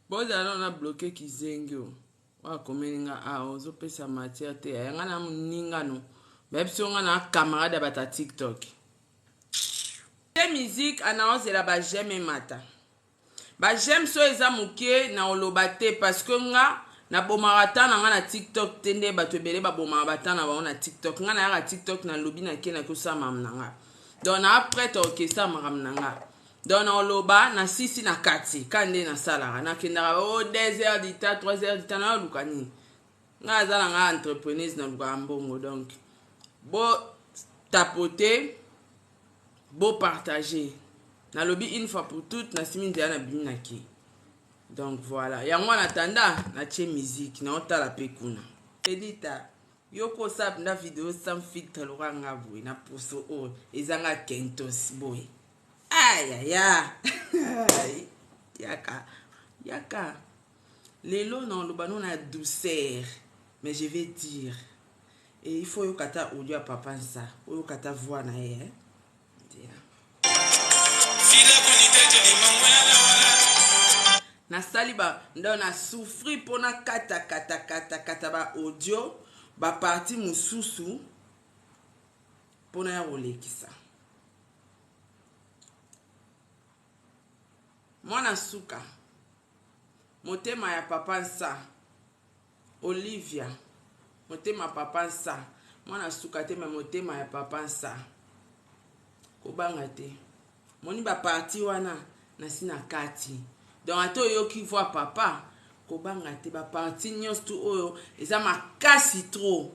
Bozala nano na bloke kizengi oyo oyo akomeli nga awa ozopesa matière te yaya nga na moninga no bayebisi yo nga na camarade ya bato ya tiktok te musique anaozela ba j'aime emata ba j'aime so eza moke na oloba te parce que nga nabomaka temps na nga na tiktok te nde bato ebele babomaka ba temps na bango na tiktok nga nayaka tiktok nalobi nake nakosala makambo na nga donc naa prête okesala makambo na nga Donc na oloba na sisi na kati ka nde nasalaka nakendaka o oh, 2 heures du temps 3 heures du temps naoluka nini ngai aza na ngai entrepreneuse nalukaka mbongo donc bo tapote bo partage nalobi une fois pour toutes nasimi nzela na bimi na ke donc voilà yango wana tanda natie musique naotala mpe kuna edita yo ko osala mpenza video sans filtre lokola nga boye na poso oyo ezanga kentos boye ayaya yaka yaka lelo na oloba no na douceur mais je vais dire et il faut oyoka ata audio ya papa nsa oyoka ata voix na ye eh? nasali ba ndo na souffrir mpo nakata kata kata kata ba audio ba partie mosusu mpo naya kolekisa Mwana suka. Motema ya papa nsa. Olivia. Motema papa nsa. Mwana suka te me motema ya papa nsa. Kobanga te. Moni ba partie wana nasi na kati. Donc ata oyoki voix papa kobanga te ba partie nyonso tu oyo eza makasi trop.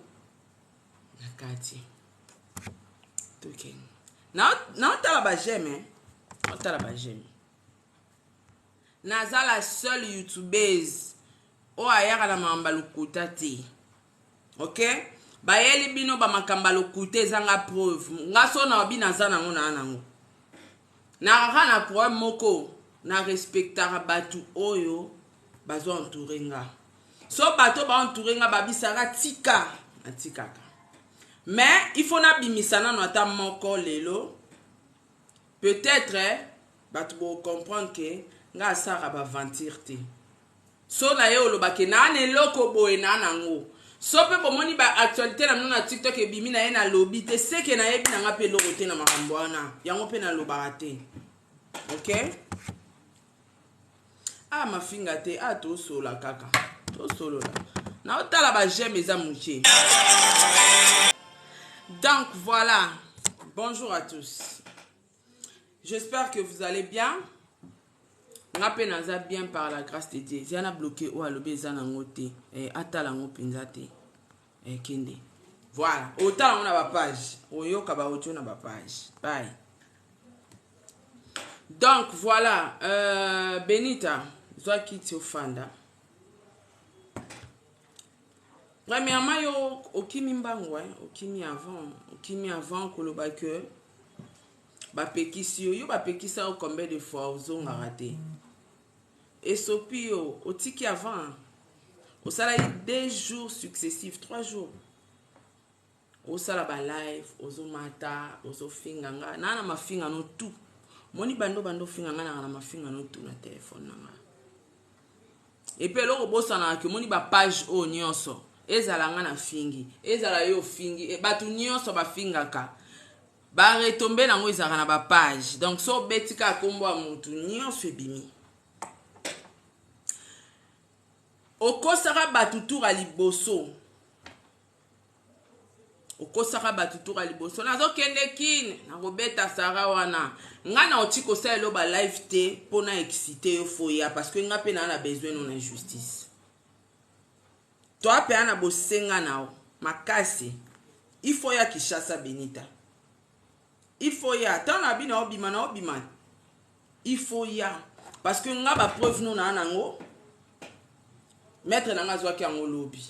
Na kati. Tokende. Naotala ba j'aime hein. Naotala ba j'aime. Naza la seule youtubeuse oyo ayaka na makambo ya lokuta te. Ok? Bayeli bino ba makambo ya lokuta ezanga preuve. Nga so na obi naza nango na nango. Nakaka na problème moko na respectaka batu oyo bazo entoure nga. So bato ba entoure nga babisaka tika natikaka. Mais il faut nabimisa nano ata moko lelo peut-être bato bo comprendre que nga asalaka ba aventure te. So na ye oloba ke naa na eloko boye naa nango. So pe bomoni ba actualité na bino na TikTok ebimi na ye nalobi te seke nayebi na nga pe eloko te na makambo wana. Yango pe nalobaka te. Ok? Ah mafinga te ah tosolola kaka tosolola naotala ba j'aime eza muke donc voilà bonjour à tous j'espère que vous allez bien nga mpe naza bien par la grâce de dieu eza na bloqué oyo alobi eza nango te eh, atala yango mpenza te eh, kende voilà otala yango na bapage oyoka baaudio na bapage bye Donc voilà, euh, Benita, zwa kiti ofanda. Premièrement, yo okimi mbangu, hein, okimi avant, okimi avant koloba que bapekisi yo, yo bapekisa yo combien de fois ozongaka te. Esopi yo, otiki avant. Osalaki deux jours successifs, trois jours. Osala ba live ozo mata ozo finga nga na na mafinga no tout moni bando bando finga nga na na mafinga no tout na telephone na nga epe eloko bosanaka ke omoni ba page oyo nyonso ezala nga na fingi ezala yo ofingi e, bato nyonso bafingaka ba retombe nango ezalaka na ba page donc so obeti kaka nkombo ya motu nyonso ebimi okosaka bato tour ya liboso okosaka bato tour ya liboso nazokende kin nakobeta sara wana ngai na oti kosalela yo ba live te mpo na excite yo foya parce que ngai mpe naa na besoin no na justice toa mpe na bosenga na yo makasi il faut ya Kinshasa Benita il faut ya ntango na bino obima na obima il faut ya parce que nga ba preuve no naa nango maître na nga azwaki yango lobi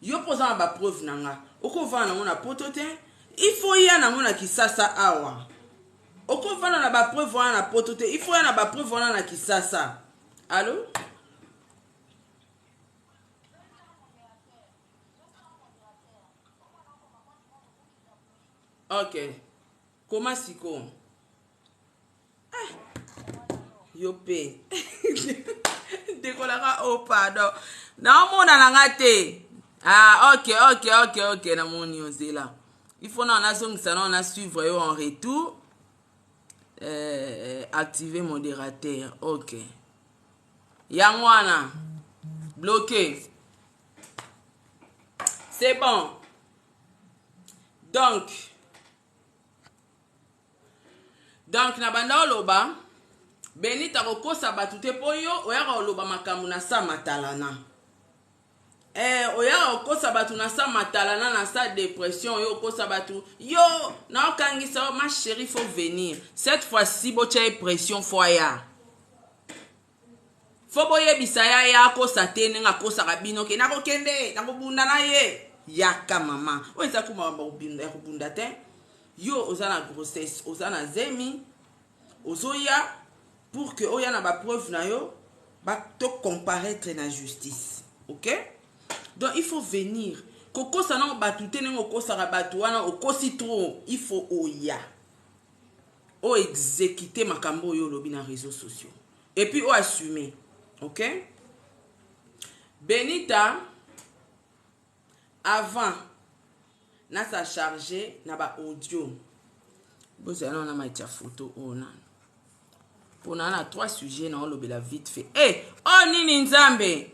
yo mpo oza na ba preuve na nga okovanda nango na poto te il faut ya nango na kisasa awa okovanda na ba preuve wana na poto te il faut ya na ba preuve wana na kisasa allo ok koma sikoyo ah, yo mpe Ndeko na nga, oh pardon, naomona na nga te. Ah, ok, ok, ok, ok, namoni ozela. Il faut na nazongisa na na suivre yo en retour. Activer modérateur. Ok, yango wana bloqué, c'est bon. Donc na banda oloba, Benita kokosa bato te, mpo yo oyaka koloba makambo na sa matalana. Oyaka kokosa bato na sa matalana, na sa dépression. Oyo okosa bato, yo naokangisa yo. Ma chérie, faut venir cette fois-ci. Botya ye pression, faut aya, faut boyebisa ye aya, akosa te ndenge akosaka bino ke nakokende, nakobunda na ye. Yaka mama, oyo eza kuma ya kobunda te. Yo oza na grossesse, oza na zemi, ozoya pour que oya na bapreuve na yo, tocomparaître na justice, ok? Donc il faut venir. Kokosa nango bato te ndenge okosaka bato wana, okosi trop. Il faut oya oexécute makambo oyo olobi na réseaux sociaux et puis oassume, ok? Benita, avant nasa charge na baaudio, bozala nano na maiti ya foto oyo nano, mpona na trois sujets na olobela vite fait. E oyo nini, Nzambe?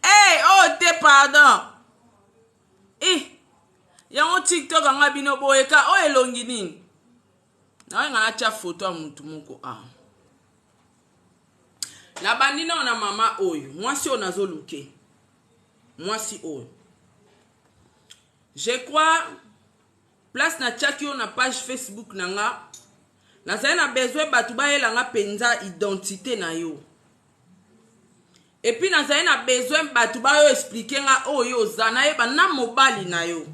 E oyo te, pardon. E yango TikTok anga bino boyeka, oyo elongi nini? Naoyenga natya foto ya mutu moko. A nabandi nao na mama oyo, mwasi oyo nazoluke, mwasi oyo, je crois place natiaki yo na page Facebook na nga. Nazali na besoin bato bayelanga mpenza identité na yo, et puis nazali na besoin bato bayo expliquer nga oyo oza, nayeba na mobali na yo.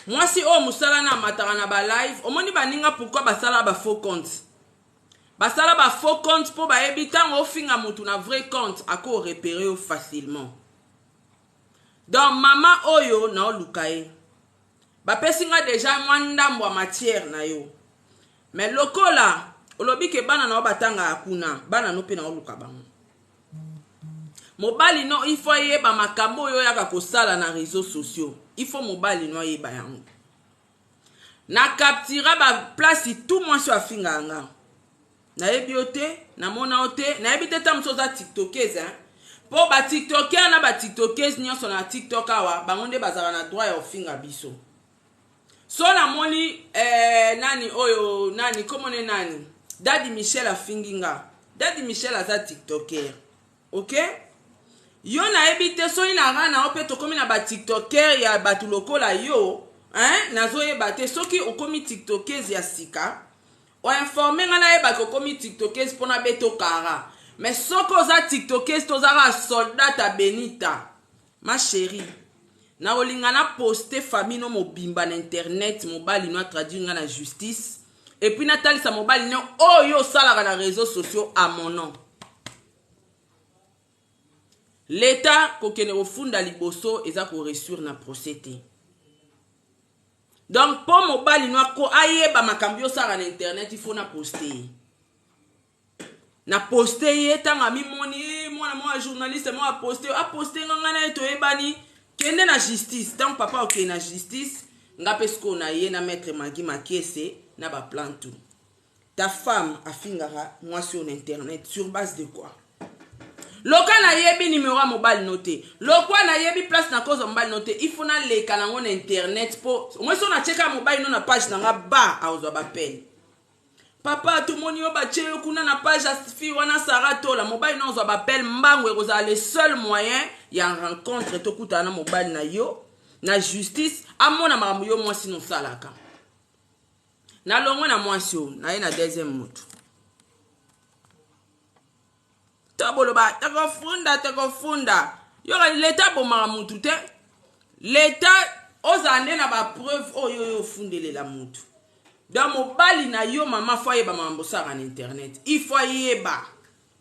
Mwasi oyo, mosala na amataka na balive. Omoni baninga, pourquoi basala bafaux compte? Basala bafaux compte mpo bayebi ntango ofinga motu na vrai compte, akorepérer yo facilement. Donc mama oyo, naoluka ye, bapesi nga déjà mwa ndambo ya matière na yo, mais lokola olobi ke bana na yo batangaka kuna, bana no mpe naoluka bango. Mobali no, il faut ayeba makambo oyo oyaka kosala na réseaux sociaux. Il faut mobali no ayeba yango. Na captura baplace tout. Mwasi oyo afingaka nga, nayebi yo te, namona yo te, nayebi te. Ta mosu oza tiktokeuse, mpo batiktoker na batiktokeuse nyonso na TikTok awa, bango nde bazalaka na droit ya kofinga biso. So namoni nani oyo, nani komone, nani, Dadi Michel afingi nga. Dadi Michel aza tiktoker, ok? Yo nayebi te soki na ra na yo mpe tokómi na batiktoker ya bato lokola yo, hein? Nazoyeba te soki okomi tiktokeuse ya sika, oinforme nga nayebaki okomi tiktokeuse mpona beta okara. Mais soki oza tiktokeuse, tozaka soldat ya Benita. Ma chérie, nakolinga na poste famille no mobimba na internet. Mobali no atraduire nga na justice, et puis natalisa mobali no oyo osalaka na réseaux sociaux à mon nom. Leta kokende kofunda liboso eza koréussir na procès te. Donc mpo mobali no ayeba makambo yo osalaka na internet, il faut na poste ye, na poste ye. Ntango amimoni mwana moko ya journaliste moko aposte, aposte nga, ngai na ye toyebani. Kende na justice. Ntango papa okende na justice, nga mpe sikoyo na ye na maître Magi Makiese na baplan tout. Ta femme afingaka mwasi oyo na internet sur base de quoi? Loka nayebi nimero ya mobali no te, lokwa nayebi place na kozwa mobali no te, il faut naleka nango na internet, mpo omoi so natieka mobali no na page na nga, ba akozwa bapele. Papa, tomoni yo, batie yo kuna na page ya fille wana Sara Tola. Mobali no ozwa bapele mbango, ekozala le seul moyen ya rencontre. Tokutana na mobali na yo na justice, amona makambo yo mwasi nosalaka. Nalongwe na mwasi oyo, naye na deuxième motu. To boloba tokofunda, tokofunda yoka. Leta abomaka mutu te. Leta ozala nde na bapreuve oyo oyo ofundelela mutu. Donc mobali na yo, mama, faut ayeba makambo osalaka na internet. Il faut ayeba,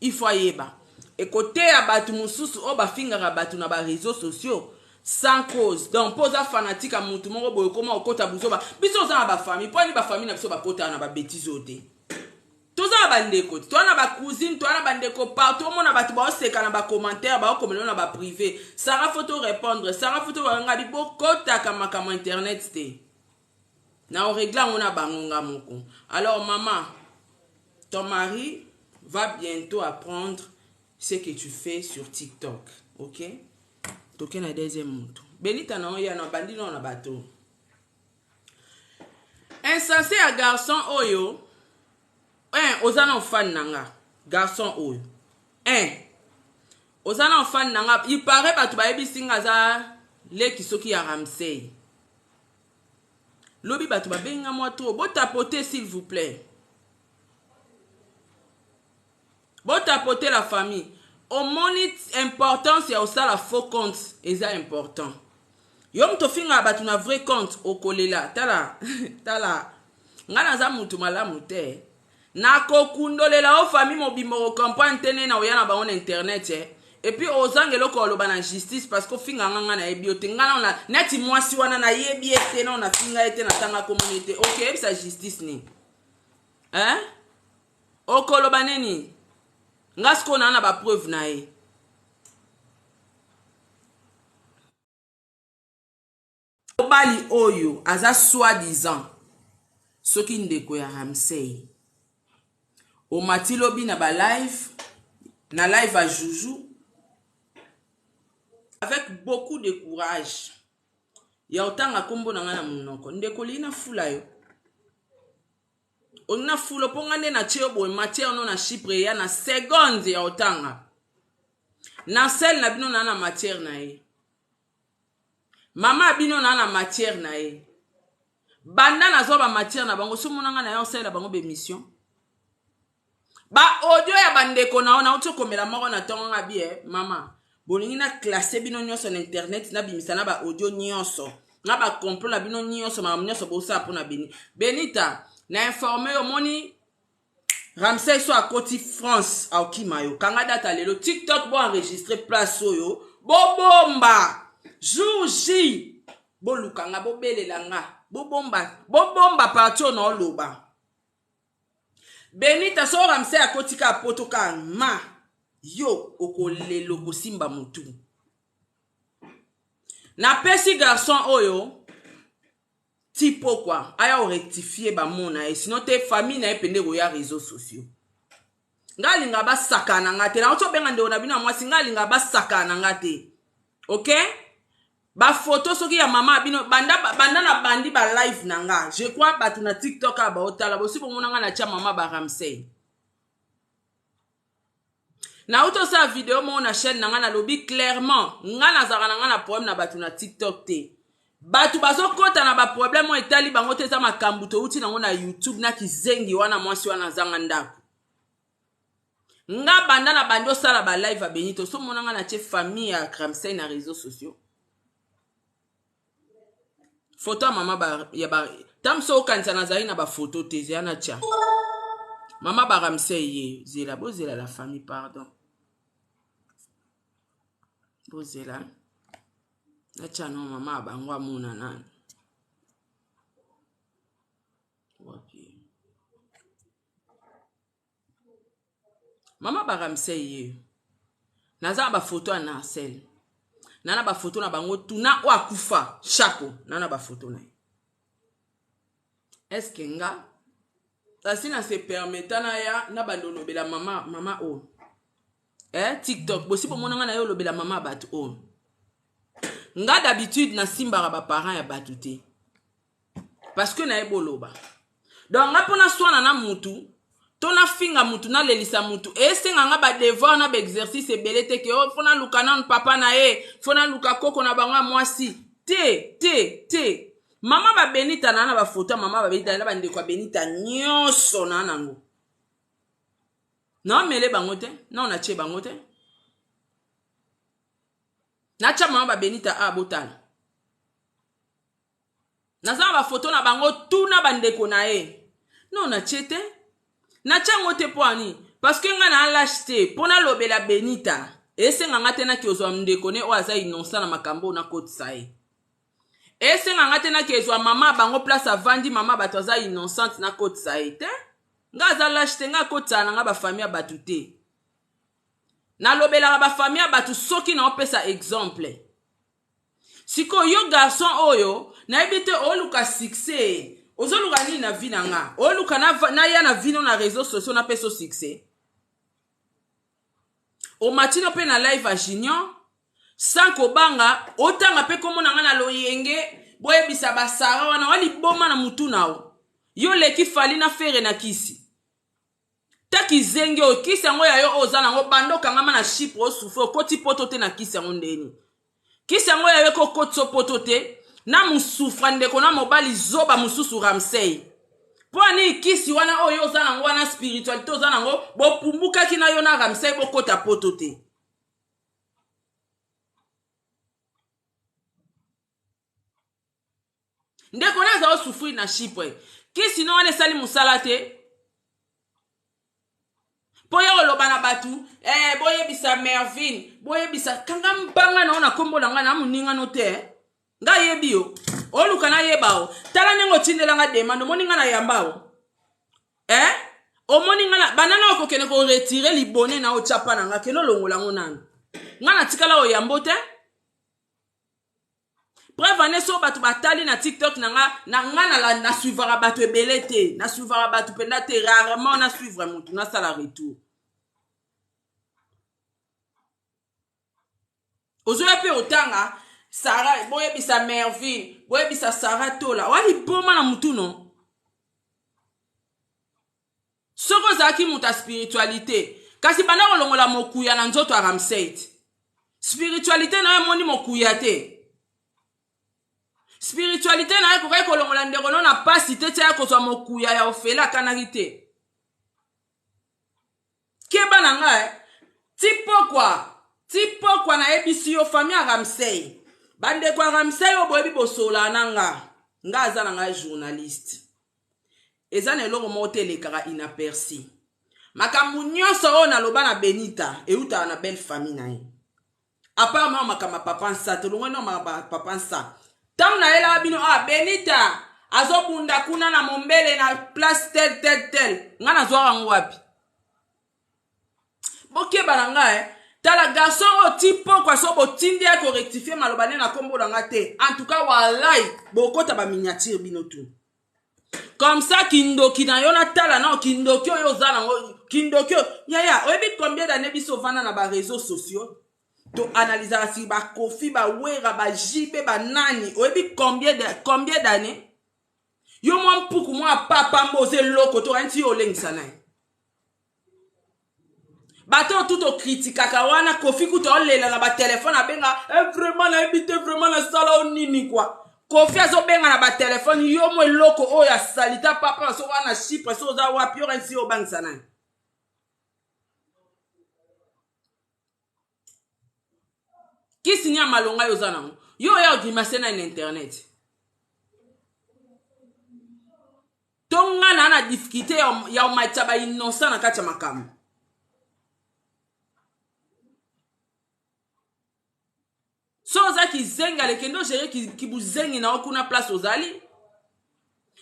il faut ayeba. Ekoteya bato mosusu oyo bafingaka bato na baréseaux sociaux sans cause. Donc mpo oza fanatique ya mutu moko boye, okoma okota buzoba. Biso oza na bafamille, mpo ani bafamille na biso bakotaka na babêtises oyo te. Toza na bandeko, toa na bacousine, toa na bandeko partout. Omona bato baoseka na bacommentaire, baokomela na baprivé: "Sara, faut répondre. Sara, faut." Bangabi bokotaka makambo internet te, na orégler yango na bango nga moko. Alors mama, ton mari va bientôt apprendre ce que tu fais sur TikTok, ok? Toke na deuxième moto. Benita na oya na bandi nao na bato insensé ya garçon oyo. Un, oza na fan na nga. Garçon oyo, un, oza na fan na nga. Il paraît bato bayebisi nga aza leki soki ya Ramsey. Lobi bato babengi nga mwa trop. Botapote, s'il vous plaît, botapote la famille. Omoni importance ya kosala faux compte? Eza important. Yo moto ofingaka bato na vrai compte, okolela. Tala, tala, ngai naza motu malamu te. Nakokundolela o famille mobimba, okocomprendre te. Nde na oya na bango na internet, eh. Et puis ozanga eloko oloba na justice parce que ofinga nga, nga nayebi yo te. Nga nao neti mwasi wana nayebi ye te, nao nafinga ye te, natanga komoni te. Okeyebisa justice nini, eh? Okoloba nini? Nga sikoyo naa na bapreuve na ye. Mobali oyo aza soi-disant soki ndeko ya Ramsey, omati lobi na balive, na live ya Juju, avec beaucoup de courage ya otanga nkombo na ngai na monoko. Ndeko, olingi nafula yo, olingi nafula mpo nga nde natie yo boye. Matière no na Chypre eya na seconde ya otanga na sele na bino. Na matière na ye, mama bino na matière na ye. Banda nazwa bamatière na bango, so monanga na ye osalela bango bémission, baaudio ya bandeko na yo. Nauti okomela moko na ntongo nga bi: "Mama, bolingi na classe bino nyonso na internet, nabimisa na baaudio nyonso na bacomplot na bino nyonso, makambo nyonso bosala mpona Beni." Benita, na informe yo, omoni Ramsey so akoti France, aokima yo. Kanga data lelo. TikTok, boenregistre place oyo, bobomba. Jour J, boluka nga, bobelela nga, bobomba, bobomba parti oyo naoloba. Benita, so Ramsey akoti ka poto ka ma yo, okolela, okosimba motu. Napesi garçon oyo ti pokwa aya orectifie bamo na ye, sinon te, famille na ye pende koya réseaux sociaux. Nga alinga basakana na nga te. Nauti obenga ndeko na bino ya mwasi. Nga alinga basakana na nga te, ok? Bafoto soki ya mama ya bino, banda, banda na bandi balive na nga, je crois bato na TikTok aya baotala, bosi bomona nga natia mama baRamsey. Nauti osala video moko na chaîne na nga, nalobi clairement: nga nazalaka na nga na problème na bato na TikTok te. Bato bazokɔta na baproblème oyo etali bango te. Eza makambo touti nango na YouTube na kizengi wana, mwasi wana azanga ndako. Nga banda na bandi osala balive ya Benito, osomona nga natie famille ya Ramsey na réseaux sociaux, foto ya mama ba, ya ba ta mosu. Okanisa nazali na bafoto te. Zeya, natia mama baRamsey ye. Zela, bozela la famille, pardon, bozela, natia no mama ya bango amona nani wapi. Mama baRamsey ye, naza na bafoto ya Narcel, na na bafoto na bango tuna oyo akufa shako, na na bafoto na ye. Est-ce nga asi na se permettre na ya na bando olobela mama, mama oyo, eh, TikTok? Bosi bomonanga na ye olobela mama ya bato oyo? Nga d'habitude nasimbaka baparent ya bato te parce que nayebi oloba. Donc nga mpo naswana na mutu to nafinga mutu, nalelisa mutu, esenga nga badevoir na baexercice ebele te ke o fo naluka nanu papa na ye, fo naluka koko na bango ya mwasi te, te, te. Mama babenita na na bafoto ya mama babenita na bandeko ya Benita nyonso na nango, naomele bango te, nao natie bango te. Natya mama babenita a botala, naza na bafoto na bango tuna bandeko na ye. No, natie te, natia yango te. Mpo ani? Parce que ngai na alâche te mpo nalobela Benita. Esenga nga te naki ozwa ndeko ne oyo aza innocent na makambo oyo, nakotisa ye. Esenga nga te naki ezwa mama bango place avandi, mama bato aza innocente, nakotisa ye te. Nga aza lache te, nga akotisaka na nga bafamille ya bato te. Nalobelaka bafamille ya bato soki naopesa exemple. Sikoyo yo garçon oyo nayebi te oluka succès, ozoluka nini na vie na nga? Oluka naya na vie no na réseaux sociaux napesa succès? Omatino mpe na live ya Junior sans kobanga, otanga mpe kombo na nga na loyenge. Boyebisa basara wana wa liboma na mutu na yo. Yo leki Fally na Ferre na kisi ta kizengi oyo. Kisi yango ya yo oyo oza nango, banda okangama na Chypre, osouffre, okoti poto te na kisi yango. Ndeni kisi yango ya yo ekokotisa poto te na mosufra ndeko na mobali zoba mosusu Ramsey. Mpo ani kisi wana oyo oza nango wana, spiritualité oza nango, bopumbukaki na yo na Ramsey, bokota poto te. Ndeko na aza osouffrir na Chypre, kisi no wana esali mosala te. Mpo ya koloba na bato boyebisa Mervine, boyebisa, kanga mbanga na yo na nkombo na ngai na moningano te. Ngai yebi yo, oluka nayeba o. Tala ndenge otindelanga demande, omoni ngai na yamba o. Omoni ngai na banana, okokende koretirer libone na otya pa na ngai, kende olongola yango nanu. Ngai natikala oyambo te. Preuve ane, so bato batali na TikTok na nga, na nga na suivaka bato ebele te, na suivaka bato mpenza te, rarement na suivre motu, nasala retour. Ozoya mpe otanga Sara, boyebisa Mervine, boyebisa Sara Tola, oya liboma na mutu no. Soki ozalaki moto ya spiritualité, kasi banda kolongola mokuya na nzoto ya Ramsey. Spiritualité na yo emoni mokuya te. Spiritualité na yo ekokaki kolongola ndeko no na pasi te, tia ya kozwa mokuya ya ofele akanaki te. Keba na ngai ti pokwa, ti pokwa. Nayebisi yo, famille ya Ramsey, bandeko ya Ramsey oyo boyebi, bosola na nga. Nga aza na ngai journaliste, eza na eloko moko te elekaka inaperçu. Makambo nyonso oyo naloba na Benita eutaka na belle famille na ye. Apart ma makambo ya papa Nsa, tolongwani na makambo ya papa Nsa. Ntango nayelaka bino, ah, Benita azobunda kuna na Mombele na place tel tel tel, ngai nazwaka yango wapi? Bokeba na ngai. Tala garçon oyo, ti pokwa so botindi ya korectifier maloba nde na nkombo na nga te. En tout cas, walai, bokota baminiature bino tu comme ça. Kindoki na yo, natala nao kindoki oyo oza nango, kindoki oyo. Yaya, oyebi combien d'année biso ovanda na baréseaux sociaux, toanalysaka siki bakofi, bawera, bajibe, banani? Oyebi combien d'année? Yo mwa mpuku, mwa papa mbo, oza eloko to oyanti yo olengisa na ye. Bato oyo tu tokritikaka wana, Kofi kuta olela na batelefone, abenga vraiment, nayebi te vraiment nasala o nini kwa. Kofi azobenga na batelefone. Yo mo eloko oyo asalita papa, soki wana Chypre, so oza wapi, yo kanisi yo obangisa nani? Kisi ni ya malonga yo oza nango, yo oya ogrimase nani na internet? To nga na difficulté ya omatisa bainnocent na kati ya makambo. So oza kizengi, alekende ogérer kibuzengi na yo kuna place ozali.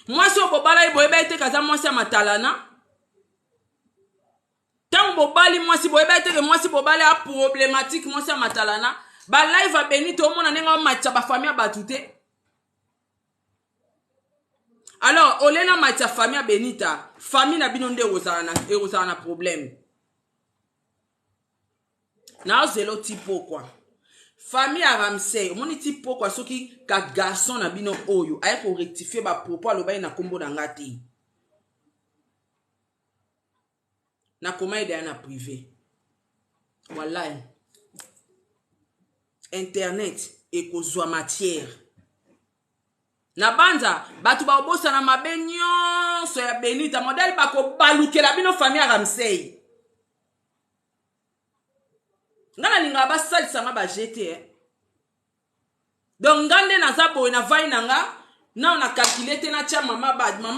Mwasi oyo bobala ye, boyeba ye te kaza mwasi ya matalana. Ntango bobali mwasi, boyeba ete ke mwasi bobali a problématique, mwasi ya matalana. Balive abeni, tomona ndenge amatisa bafamille ya bato te. Alors ole na matisa famille ya Benita, famille na bino nde ekozala na problème. Naozela ti pokwa. Famille ya Ramsey, omoni, ti pokwa, soki ka garçon na bino oyo aye korectifier bapropos alobaki na nkombo na nga te, nakoma ye deya na privé. Wallahi, internet ekozwa matière na banza. Bato bakobosana mabe nyonso ya Benita modele, bakobalukela bino famille ya Ramsey. Nga nalingaka basalisanga baje te, eh. Donc nga nde naza boye, navai na nga nao na calcule te, natya mama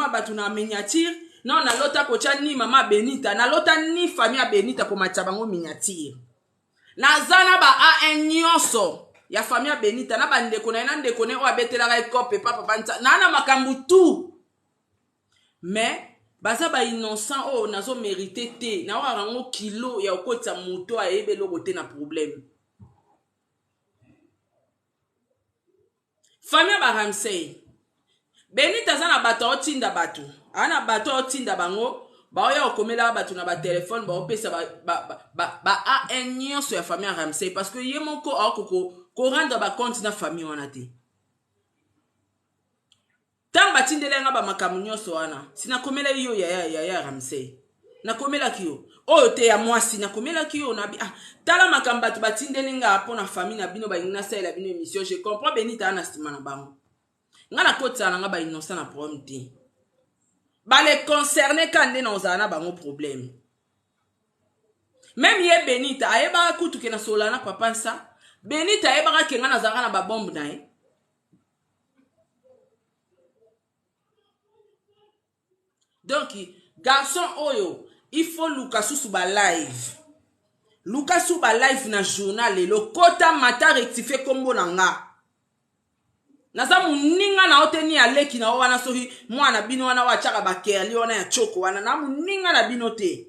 bato na miniature. Nao nalota kotya ni mama Benita, nalota ni famille ya Benita komatisa bango miniature. Naza na ba A1 nyonso ya famille ya Benita na bandeko na ye, na ndeko na ye oyo abetelaka ekope papa banza naa na makambo tout. Mais Baza ba innocent oyo nazo merite te. Naokaka yango kilo ya kokotisa moto ayebi eloko te na problème. Famille ya ba Ramsey. Benita aza na bato aotinda bato. Aza na bato aotinda bango baoya kokomelaka bato na batelefone baopesa ba, ba, ba, ba, ba an nyonso ya famille ya Ramsey parce que ye moko aoko korendre bacompte na famille wana te. Ntango batindelaki nga bamakambo nyonso wana, si nakomelaki yo yaya, yaya Ramsey. Nakomelaki yo. Oyo te ya mwasi, nakomelaki yo na ah, tala makambo bato batindeli nga mpo na famille na bino balingi nasalela bino émission. Je comprends Benita na nsima na bango. Nga nakotisaka na nga ba innocent na problème te. Ba les concerne ka nde na ozala na bango problème. Meme ye Benita ayebaka kutu ke nasolola na papa Nsa. Benita ayebaka ke nga nazalaka na ba bombe na ye. Donc garçon oyo il faut luka susu ba live luka su ba live na journal lelo kota mata rectifie kombo na nga naza moninga na yo te ni aleki na yo wana soki mwana bino wana oyo atiaka bakerli wana ya choko wana na moninga na bino te.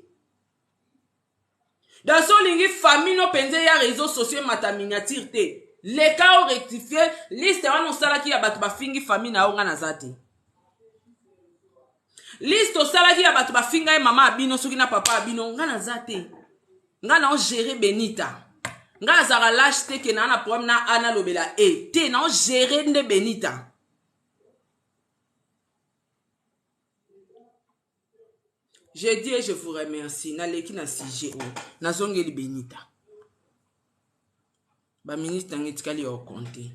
Donc so olingi famille no mpenza ya réseau sociaux emata miniature te, leka o rectifie liste wana osalaki ya bato bafingi famille na yo. Nga naza te. Liste osalaki ya bato bafinga ye mama ya bino soki na papa ya bino, nga naza te. Nga na ogere Benita. Nga azalaka lâche te ke naa na problème na a nalobela e te, na ogere nde Benita. Je dis et je vous remercie. Naleki na sujet oyo. Nazongeli Benita. Ba ministre nanga etikali ya okonte.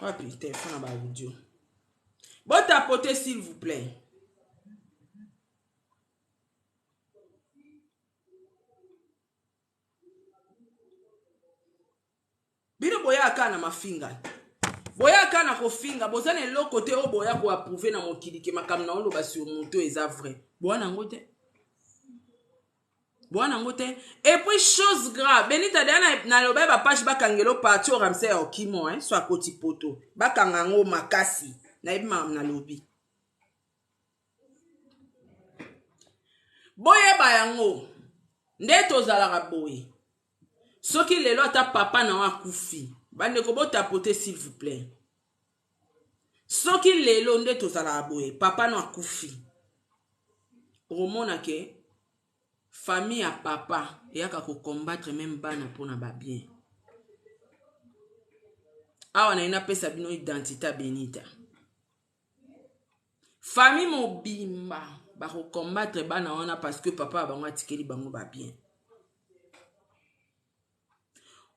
Wapi telefone na ba audio. Botapote s'il vous plaît. Bino boyaka kaka na mafinga, boyaka kaka na kofinga, boza na eloko te oyo boya koapprouve na mokili ke makambo na oloba sur moto eza vrai. Boya nango te, boya nango te. Et puis chose grave, Benita deya naloba ya bapage bakangelo parti oyo Ramsey ya okimo hein, so akoti poto bakanga yango makasi. Nayebi makambo nalobi, boyeba yango nde tozalaka boye. Soki lelo ata papa na yo akufi, bandeko botapote s'il vous plaît. Soki lelo nde tozalaka boye, papa no akufi, okomona ke famille ya papa eyaka kocombattre meme bana mpona babien. Awa naye napesa bino identité ya Benita. Famille mobimba bakocombattre bana wana parce que papa ya bango atikeli bango babien.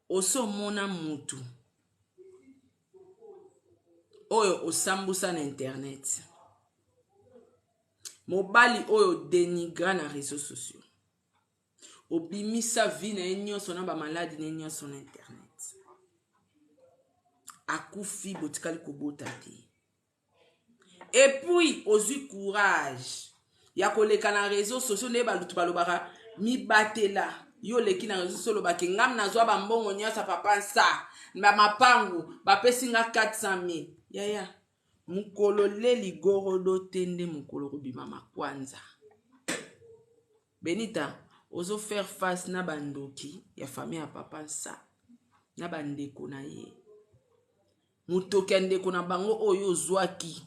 Osi omona mutu oyo osambusa na internet, mobali oyo denigra na réseaux sociaux, obimisa vie na ye nyonso na bamaladi na ye nyonso na internet, akufi, botikali kobota te, et puis ozwi courage ya koleka na réseaux sociaux nde balutu balobaka mibatela. Yo oleki na réseaux sociaux olobaki ngam nazwa bambongo nyonso ya papa Nsa, bamapangu bapesi nga 400 000. Yaya, mokolo le ligorodo te nde mokolo kobima makwanza. Benita, ozo faire face na bandoki ya famille ya papa Nsa na bandeko na ye, motoki ya ndeko na bango oyo ozwaki.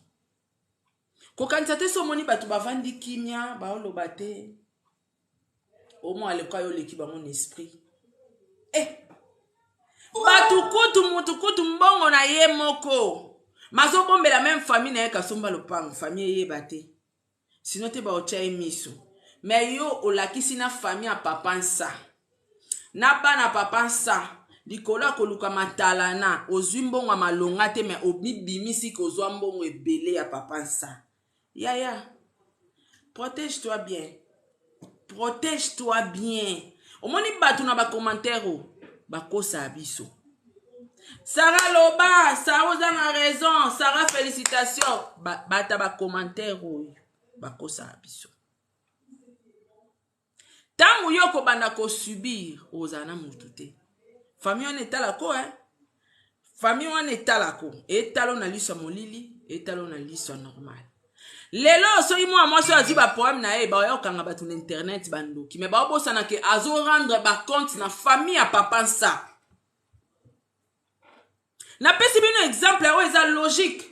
Kokanisa te so omoni bato bavandi kimia baoloba te, omwa aleka yo oleki bango na esprit. Eh, bato kutu mutu kutu mbongo na ye moko mazobombela meme famille na ye, kasomba lopango famille eyeba te, sino te baotya ye miso. Me yo olakisi na famille ya papa Nsa na bana papa Nsa likolo ya koluka matalana, ozwi mbongo ya malonga te, me omibimisi kozwa mbongo ebele ya papa Nsa. Yaya, protège toi bien, protège toi bien. Omoni bato na bacommentaire oyo bakosaka biso. Sara loba, Sara oza na raison, Sara félicitation. Bata bacommentaire oyo bakosaka biso. Ntango yo okobanda kosubir, ozala na motu te. Famille wana etalako, eh? Famille wana etalako, etalo na liso ya molili, etalo na liso ya normal. Lelo soki mwana mwasi oyo azwi baproblème na ye, baoya kokanga bato na internet bandoki, mais baobosana ke azorendre bacompte na famille ya papa Nsa. Napesi bino exemple oyo eza logique.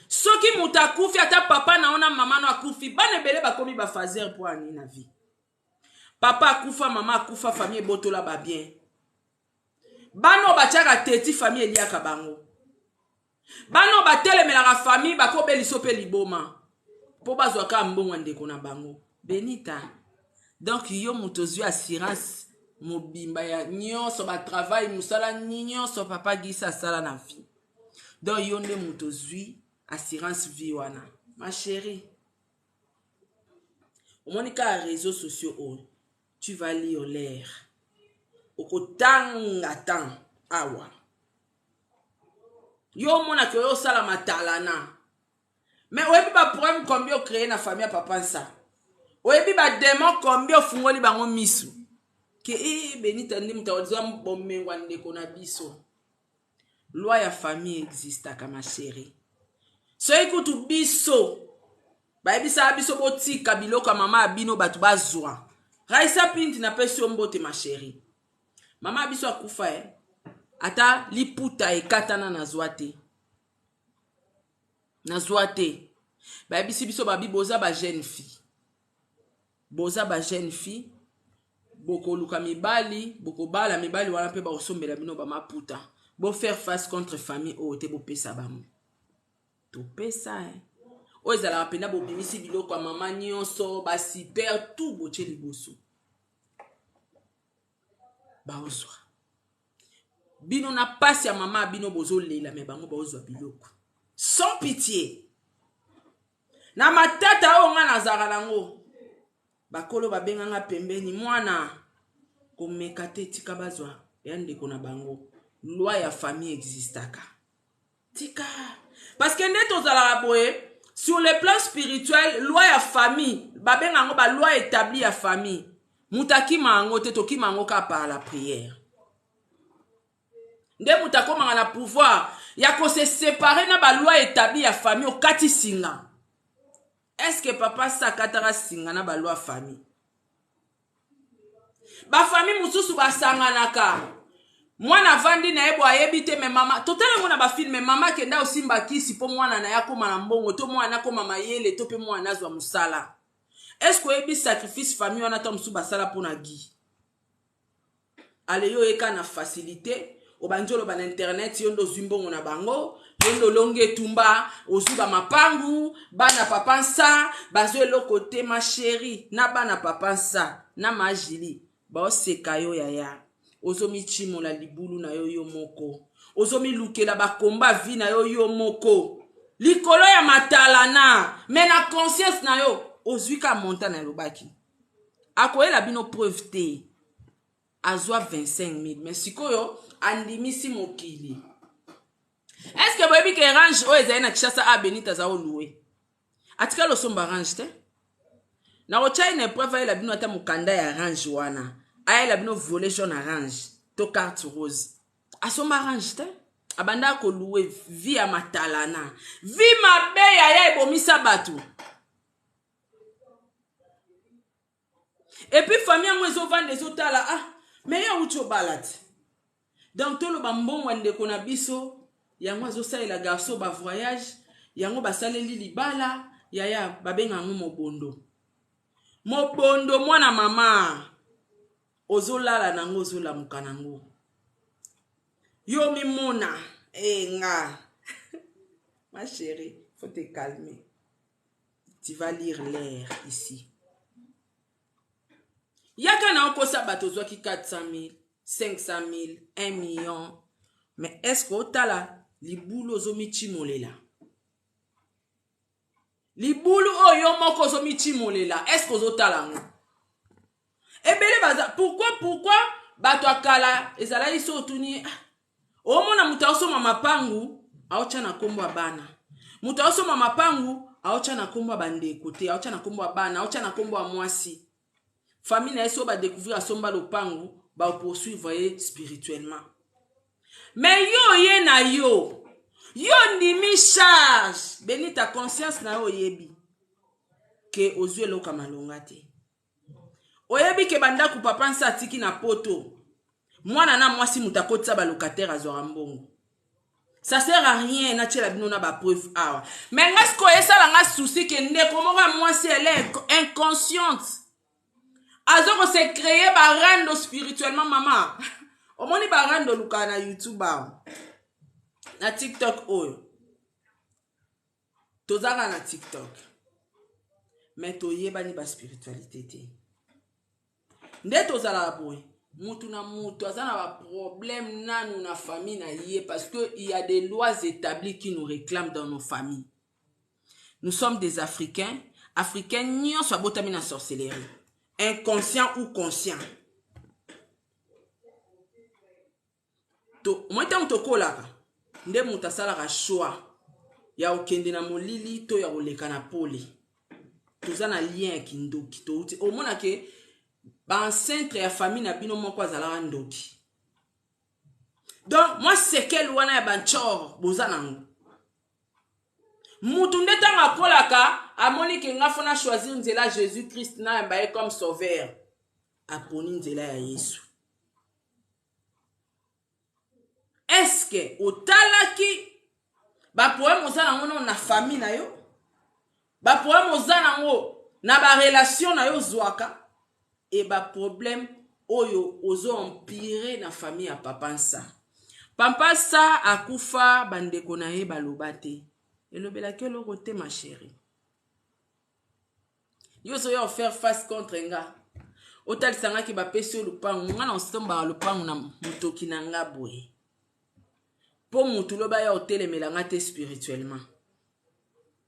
Soki moto akufi, ata papa na yo na mama no akufi, bana ebele bakomi bafaser mpo ani na vie. Papa akufa, mama akufa, famille ebotola babien. Bana oyo batiaka teti, famille eliaka bango. Bana oyo batelemelaka famille, bakobeliso mpe liboma mpo bazwa kaka mbongo ya ndeko na bango. Benita, donc yo moto ozwi assurance mobimba ya nyonso, batravail, mosala nyonso papa Gisa asala na vie, donc yo nde moto ozwi assurance vie wana. Ma chérie, omoni kaka réseaux sociaux oyo, tu vas lire l'air, okotanga temps awa. Yo omonaki oyo osala matalana, mais oyebi baproblème combien ocréé na famille ya papa Nsa? Oyebi badémon combien ofungoli bango misu ke e Benita nde moto azwa bomengo ya ndeko na biso? Loi ya famille existaka, ma chérie. Soki kutu biso bayebisaka biso botika biloko ya mama ya bino, bato bazwa. Raisa Pinti, napesi yo mbote, ma chérie. Mama ya biso akufa e, ata liputa ekatana nazwa te, nazwa te. Bayebisi biso babi boza bajeune fille, boza bajeune fille, bokoluka mibali, bokobala mibali wana mpe bakosombela bino bamaputa. Bofaire face contre famille oyo te, bopesa bango. Topesa eh. Oyo ezalaka mpenza, bobimisi biloko ya mama nyonso, basuper tout, botie liboso, baozwa bino na pasi ya mama bino bozolela, mais bango baozwa biloko sans pitié. Na matata oyo nga nazalaka nango, bakolo babenganga pembeni: "Mwana, komeka te, tika bazwa ya ndeko na bango. Loi ya famille existaka, tika." Parce que nde tozalaka boye, sur le plan spirituel, loi ya famille babenga yango baloi établi ya famille. Moto akima yango te, tokima yango kaka par la prière. Nde moto akomaka na pouvoir ya kose séparer na baloi établi ya famille. Okati singa. Est-ce papa sa akataka singa na baloi famille? Bafamille mosusu basanganaka, mwana avandi na ye bo ayebi te, mais mama, totala yango na bafilm, mama akenda osimba kisi mpo mwana na ye akóma na mbongo, to mwana akóma mayele, to mpe mwana azwa mosala. Est-ce oyebi sacrifice famille wana to mosusu basala mpo na Gi? Ale, yo oyeka na facilité, obandi oloba na internet, yo nde ozwi mbongo na bango, yo nde olongi etumba, ozwi bamapangu. Bana papa Nsa bazwa eloko te. Ma chérie, na bana papa Nsa na Majili baoseka yo. Yaya, ozomicimola libulu na yo yo moko, ozomilukela bakomba vie na yo yo moko likolo ya matalana, mais na conscience na yo ozwi ka montant. Alobaki akoyela bino preuve te, azwa 25 000, mais sikoyo andimisi mokili. Est-ce boyebi ke range oyo ezali na Kinshasa a Benita aza olue, atikali osomba range te? Na kotya une preuve, ayela bino ata mokanda ya range wana, ayela bino volet jaune ya range to carte rose. Asomba range te, abanda kolouer. Vie ya matalana, vie mabe, yaya, ebomisa bato. Et puis famille yango ezovanda, ezotala: "Ah, mais ye awuti obala te." Donc toloba mbongo ya ndeko na biso yango azosalela garçon bavoyage, yango basaleli libala. Yaya, babenga yango mobondo, mobondo. Mwana mama, ozolala nango, ozolamuka nango, yo mimona e nga. Ma chérie, faut te calmer, tu vas lire l'air ici. Yaka na okosa bato ozwaki 400 000, 500 000, 1 million, mais est ce que otala libulu ozomitimolela, libulu oyo yo moko ozomitimolela, est ce que ozotala yango? Ebele baza. Pourquoi, pourquoi bato ya kala ezalaki so otuni, ah, omona moto aosomba mapangu, aotya na nkombo ya bana. Moto aosomba mapangu, aotya na nkombo ya bandeko te, aotya na nkombo ya bana, aotya na nkombo ya mwasi. Famille na ye so badécouvrir asomba lopangu, bapoursuivre ye spirituellement. Mais yo, ye na yo Yo ondimi charge. Benita conscience na yo oyebi ke ozwi eloko ya malonga te. Oyebi ke bandako papa nsa atiki na poto mwana na mwasi moto akotisa ba locataire azwaka mbongo. Ça sert à rien natiela bino na ba preuve awa. Mais nga sikoyo esala nga souci ke ndeko moko ya mwasi elle est inconsciente. Azo ko se créer ba rando spirituellement mama. Omoni ba rando olukaka na YouTube awa. Na TikTok oyo. Tozaka na TikTok. Mais toyebani ba spiritualité te. Nde tozalaka boye. Mutu na mutu aza na ba problème nanu na famille na ye parce que il y a des lois établies qui nous réclament dans nos familles. Nous sommes des Africains. Africains nyonso abotami na sorcellerie. Inconscient ou conscient. To moi ntango tokolaka nde moto asalaka choix ya kokende na molili to ya koleka na pole. Toza na lien ya kindoki. Touti omona ke ba ancêtre ya famille na bino moko azalaka ndoki. Donc moi sekele wana ya banchor boza nango. Mutu nde ntango akolaka amoni ke nga fona choisir nzela Jésus Christ na yamba ye comme sauveur. Aponi nzela ya Yesu. Est-ce que otalaki ba problème oza nango no na famille na yo? Ba problème oza nango na ba relation na yo ozwaka e ba problème oyo ozo empirer na famille ya papa Nsa. Papa Nsa akufa bandeko na ye baloba te. Elobelaki eloko te ma chérie. Yo ozoya faire face contre nga. Otalisa nga ke bapesi yo lupangu, nga na osombaka lupangu na motoki na nga boye. Po mutu loba ya otelemela nga te spirituellement.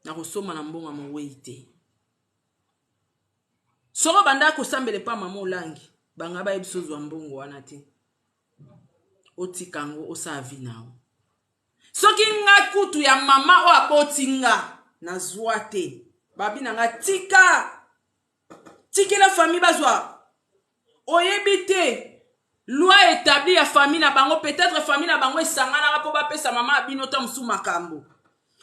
Nakosomba na mbongo ya mowei te. Soko banda kosambela epa mama Olangi, banga bayebi so zwa mbongo wana te. Otika yango osala vie na yo. Soki nga kutu ya mama oyo aboti nga nazwa te. Babi na nga tika. Tikela famille bazwa. Oyebi te loi établie ya famille na bango, peut-être famille na bango esanganaka po bapesa mama ya bino ta mosusu makambo.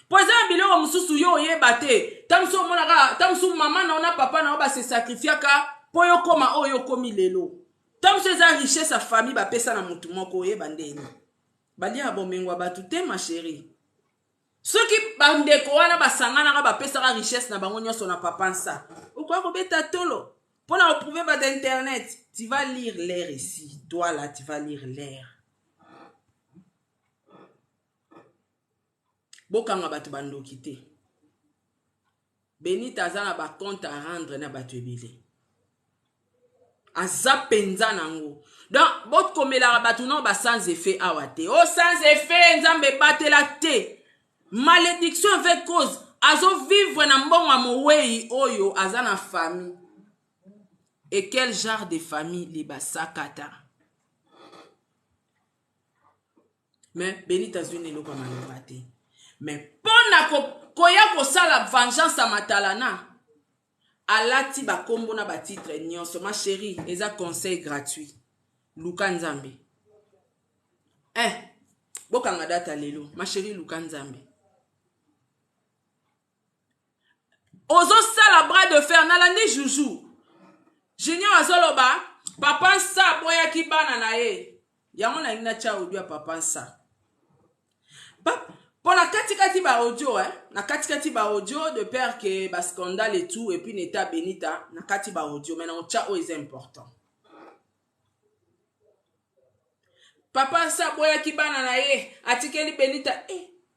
Po eza na biloko mosusu yo oyeba te. Ta mosusu omonaka, ta mosusu mama na yo na papa na yo ba se sacrifiaka po yo koma oyo okomi lelo. Ta mosusu eza richesse ya famille bapesa na mutu moko oyeba ndeni. Balia bomengo ya bato te ma chérie. Soki bandeko wana basanganaka bapesaka richesse na bango nyonso na papa Nsa, okoya kobeta tolo pona ko prouver ba internet. Tu vas lire l'air ici, toi là tu vas lire l'air. Bokanga bato bandoki te. Benita aza na ba compte à rendre na bato ebele. Aza penza nango. Donc bokomelaka bato non ba sans effet awa te. Oh sans effet Nzambe batela te. Malédiction avec cause. Azo vivre na mbongo ya mowei oyo aza na famille. Et quel genre de famille les basakata? Mais Benita azwi na eloko ya maloba te. Mais pona koya kosala vengeance ya matalana, alati ba kombo na ba titre nyonso. Ma chérie, eza conseil gratuit. Luka Nzambe. Bokanga data lelo. Ma chérie, luka Nzambe. Ozosala bras de fer nalandi Juju. Junior azoloba papa Nsa aboyaki bana na ye. Yango nalingi natia audio ya papa Nsa. Po na kati kati ba audio, hein? Na kati kati ba audio de peur que ba scandale et tout, et puis n'état Benita, na kati ba audio, mais na otia oyo eza important. Papa Nsa aboyaki bana na ye, atikeli Benita,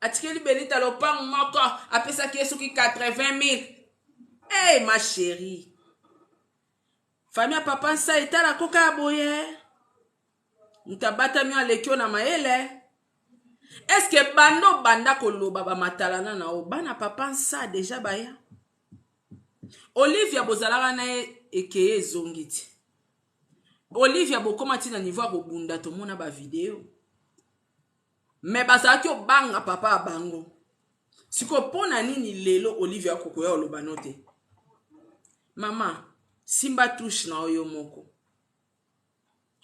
atikeli Benita lopango moko, apesaki ye soki 80 000. Hey, ma chérie. Famille ya papa Nsa etala koka ya boye. Mutu abatami aleki yo na mayele. Est-ce que bando banda koloba ba matalana na o bana papa Nsa déjà baya? Olivia bozalaka na ye ekeye ezongi ti. Olivia bokoma ti na niveau ya kobunda tomona ba video. Mais bazalaki obanga papa ya bango. Siko pona nini lelo Olivia akokoya oloba no te? Mama, simba touche na yo moko.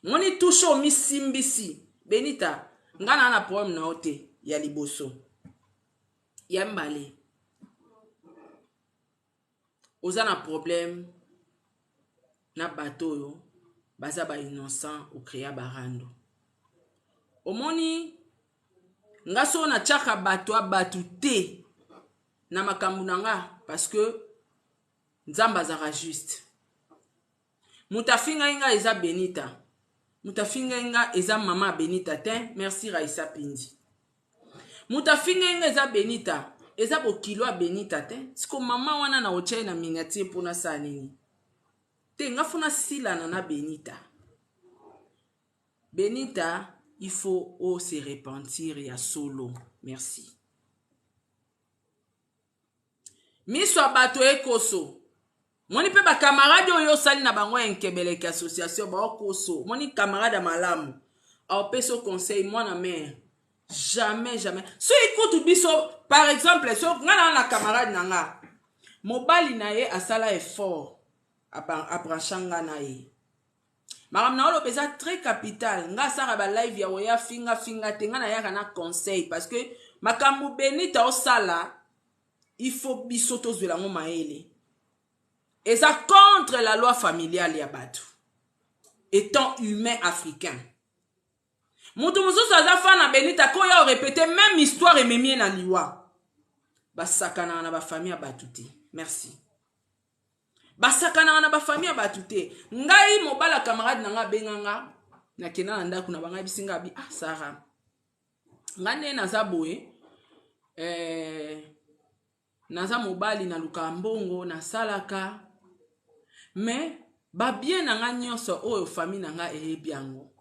Moni touche omi simbisi. Benita, nga na na problème na yo te ya liboso. Ya mbale, oza na problème na bato oyo baza ba innocent, ocréa barando. Omoni nga, so natiaka bato ya bato te na makambo na nga, parce que Nzambe azalaka juste. Moto afingai nga eza Benita, moto afingai nga eza mama Benita te. Merci Raisa Pindi. Moto afingai nga eza Benita, eza bokilo ya Benita te. Siko mama wana na otya ye na miniature mpona asala nini te? Nga funa silana na Benita. Benita, il faut o se repentir ya solo. Merci. Miso ya bato ekoso. Moni mpe bacamarade oyo osali na bango ya nkebeleke association baokoso. Moni camarade ya malamu aopesa conseil: mwana mare, jamais, jamais. Soki kutu biso, par exemple, so nga na camarade na nga, mobali na ye asala effort, abrancha nga na ye. Makambo na oloba eza très capital. Nga asalaka balive ya oya fingafinga te, nga nayaka na conseil, parce que makambo Benita osala, il faut biso tozwela yango mayele. Eza contre la loi familiale ya bato étant humain africain. Moto mosusu aza fa na Benita, koya orépéter même histoire, ememi ye na liwa. Basakanaka na bafamille ya bato te. Merci. Basakanaka na bafamille ya bato te. Ngai, mobali ya camarade na ngai abenganga, nakenda na ndako na bango, ayebisi ngai abi: "Ah Sara, ngai nde naza boye, naza mobali, nalukaka mbongo, nasalaka, mais babien na ngai nyonso oyo, famille na ngai eyebi yango.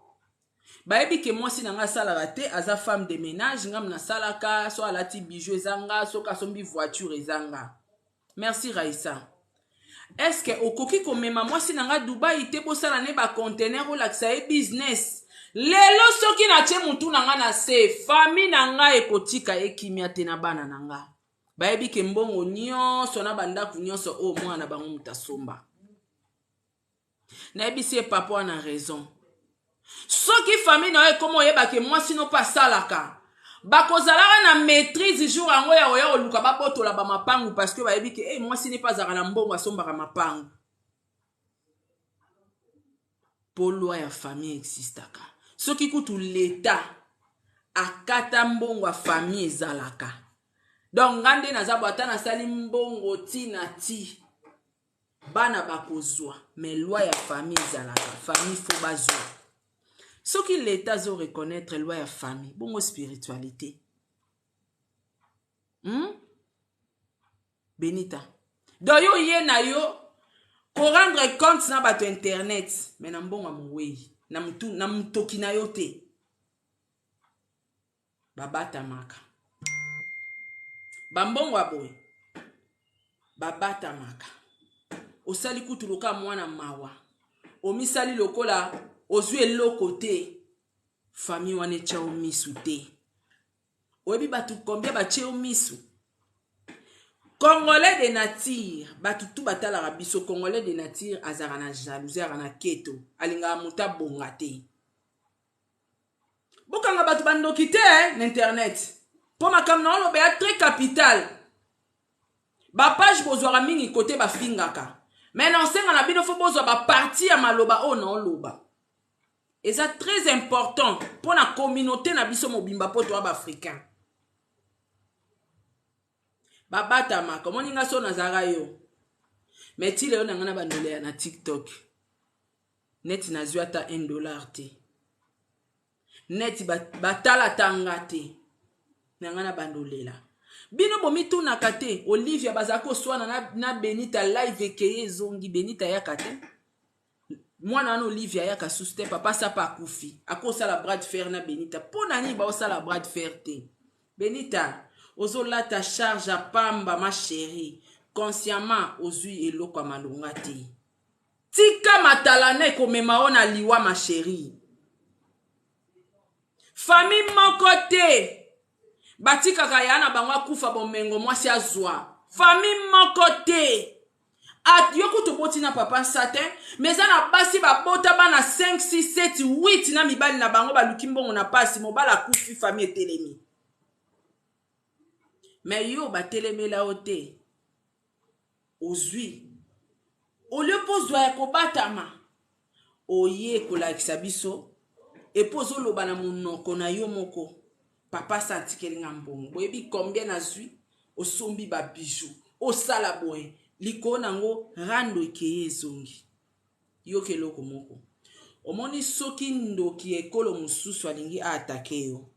Bayebi ke mwasi na ngai asalaka te, aza femme de ménage. Ngam nasalaka. So alati bijou, eza nga. Soki asombi voiture, eza nga." Merci Raisa. "Est-ce okoki komema mwasi na nga Dubai te, bosala ne baconteneur, olakisa ye business? Lelo soki natie mutu na nga na se, famille na ngai ekotika ye kimia te na bana na nga. Bayebi ke mbongo nyonso na bandako nyonso oyo, mwana na bango moto asomba." Nayebisi ye: "Papa wana raison. Soki famille na yo ekóma oyebake mwasi no mpe asalaka, bakozalaka na maîtrise jour yango ya oya koluka babotola bamapangu, parce que bayebi ke hey, mwasi ne mpe azalaka na mbongo, asombaka mapangu." Mpo loi ya famille existaka. Soki kutu leta akata mbongo ya famille ezalaka. Donc nga nde naza bo, ata nasali mbongo ntina ti bana bakozwa, mais loi ya famille ezalaka. Famille faut bazwa. Soki leta azo reconnaître loi ya famille, bongo spiritualité, Benita, donc yo ye na yo korendre compte na bato internet, mais na mbongo ya mowei na, mutu, na motoki na yo te. Babatamaka bambongo ya boye, babatamaka. Osali kutu lokola mwana mawa, omisali lokola ozwi eloko te. Famille wana etya yo misu te. Oyebi bato combien batie yo misu? Congolais de nature, bato tu batalaka biso, Congolais de nature azalaka na jalousie, azalaka na keto, alingaka moto abonga te. Bokanga bato bandoki te na internet, mpo makambo na oloba ya très capital. Bapage bozwaka mingi kote bafingaka, mais na osenga na bino, faut bozwa bapartie ya maloba oyo na oloba. Eza très important mpo na communauté na biso mobimba, mpo toya baafricain. Babatamaka. Omoni nga, so nazalaka yo, mais ti lelo na ngai na bandolo ya na TikTok, neti nazwi ata 1 dollar te, neti batala ata nga te na ngai na bandolela. Bino bomitunaka te? Olivia bazala koswana na Benita, live ekeye ezongi, Benita ayaka te. Mwana wana Olivia ayaka susu te. Papa Sapa akufi, akosala bras de fer na Benita. Mpo na nini baosala bras de fer te? Benita, ozolata charge ya pamba, ma chérie. Consciemment ozwi eloko ya malonga te. Tika matalana, ekomema yo na liwa, ma chérie. Famille moko te batikaka ya na bango akufa, bomengo mwasi azwa. Famille moko te. Yo kutu oboti na papa sa te, mais eza na basi babota bana 5, 6, 7, 8 na mibali na bango, baluki mbongo na pasi, mobali akufi, famille etelemi. Mais yo batelemela yo te. Ozwi. Au lieu mpo ozwa ya kobatama, oye kolakisa biso epo ozoloba na monoko na yo moko papa sa atikeli nga mbongo boyebi combien nazwi osombi ba bijoux osala boye likolo nango rando ekeye ezongi yoka eloko moko omoni soki ndoki ya ekolo mosusu alingi aatake yo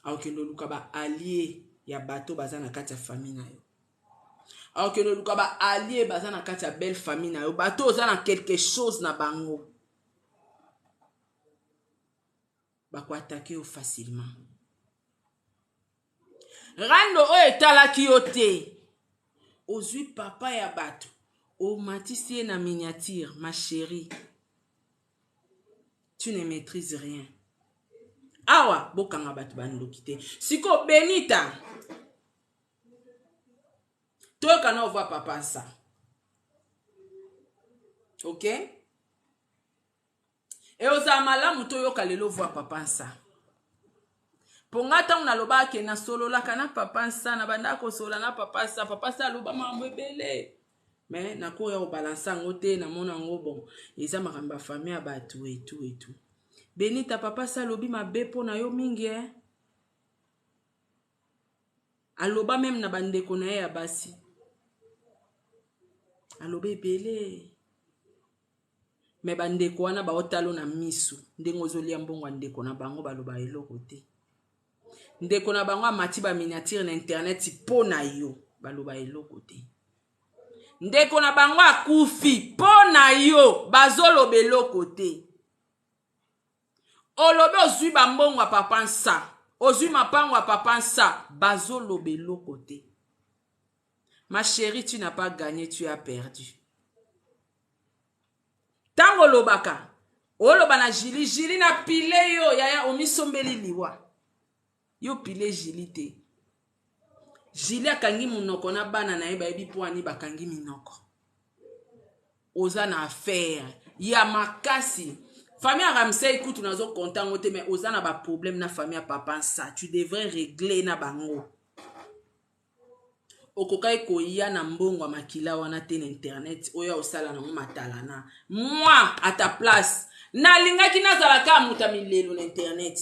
akokende oluka ba allie ya bato baza na kati ya famille na yo akokende oluka ba allie baza na kati ya belle famille na yo bato oza na quelque chose na bango bakoatake yo facilement rando oyo etalaki yo te ozwi papa ya bato omatisi ye na miniature ma chérie tu ne maîtrises rien awa bokanga bato bandoki te sikoyo benita toyoka na ovoi papa nsa ok eozala malamu toyoka lelo voi papa nsa mpo nga ntango nalobaka ke nasololaka na papa nsa na bandaka kosolola na papa nsa papa nsa aloba makambo ebele me nakoya kobalansa yango te namona yango bon eza makambo ya famille ya bato etu etu benita papa nsa alobi mabe mpo na yo mingi eh? Aloba meme na bandeko na ye ya basi aloba ebele me bandeko wana baotalo na misu ndenge ozolia mbongo ya ndeko na bango baloba eloko te ndeko na bango amati baminiatire na internet mpo na yo baloba eloko te ndeko na bango akufi mpo na yo bazoloba eloko te olobi ozwi bambongo ya papa nsa ozwi mapango ya papa nsa bazoloba eloko te ma chérie tu n'as pas gagné tu as perdu ntango olobaka oloba na jili jili na pile yo yaya omisombeli liwa yo pile jili te jili akangi monoko na bana na ye bayebi mpo ani bakangi minoko oza na affaire ya makasi famille ya ramsey kutu nazo konta yango te mais oza na baproblème na famille ya papa nsa tu devrais régler na bango okokaki koya na mbongo ya makila wana te na internet oyo osala nango matalana moi à ta place nalingaki nazala kaka moto ya milelo na internet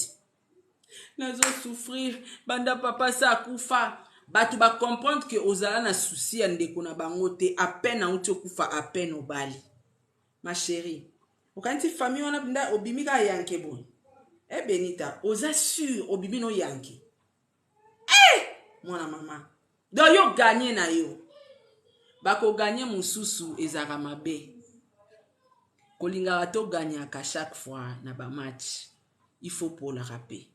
nazo souffrir banda papa sa akufa bato bacomprendre ke ozala na souci ya ndeko na bango te à peine auti okufa à peine obali ma chérie okanisi famille wana mpenza obimi kaka yanke boye e eh, benita oza sur obimi no yanke eh! mwana mama donc yo gagne na yo bakoganye mosusu ezalaka mabe kolingaka toganyaka chaque fois na bamatch il faut polaka mpe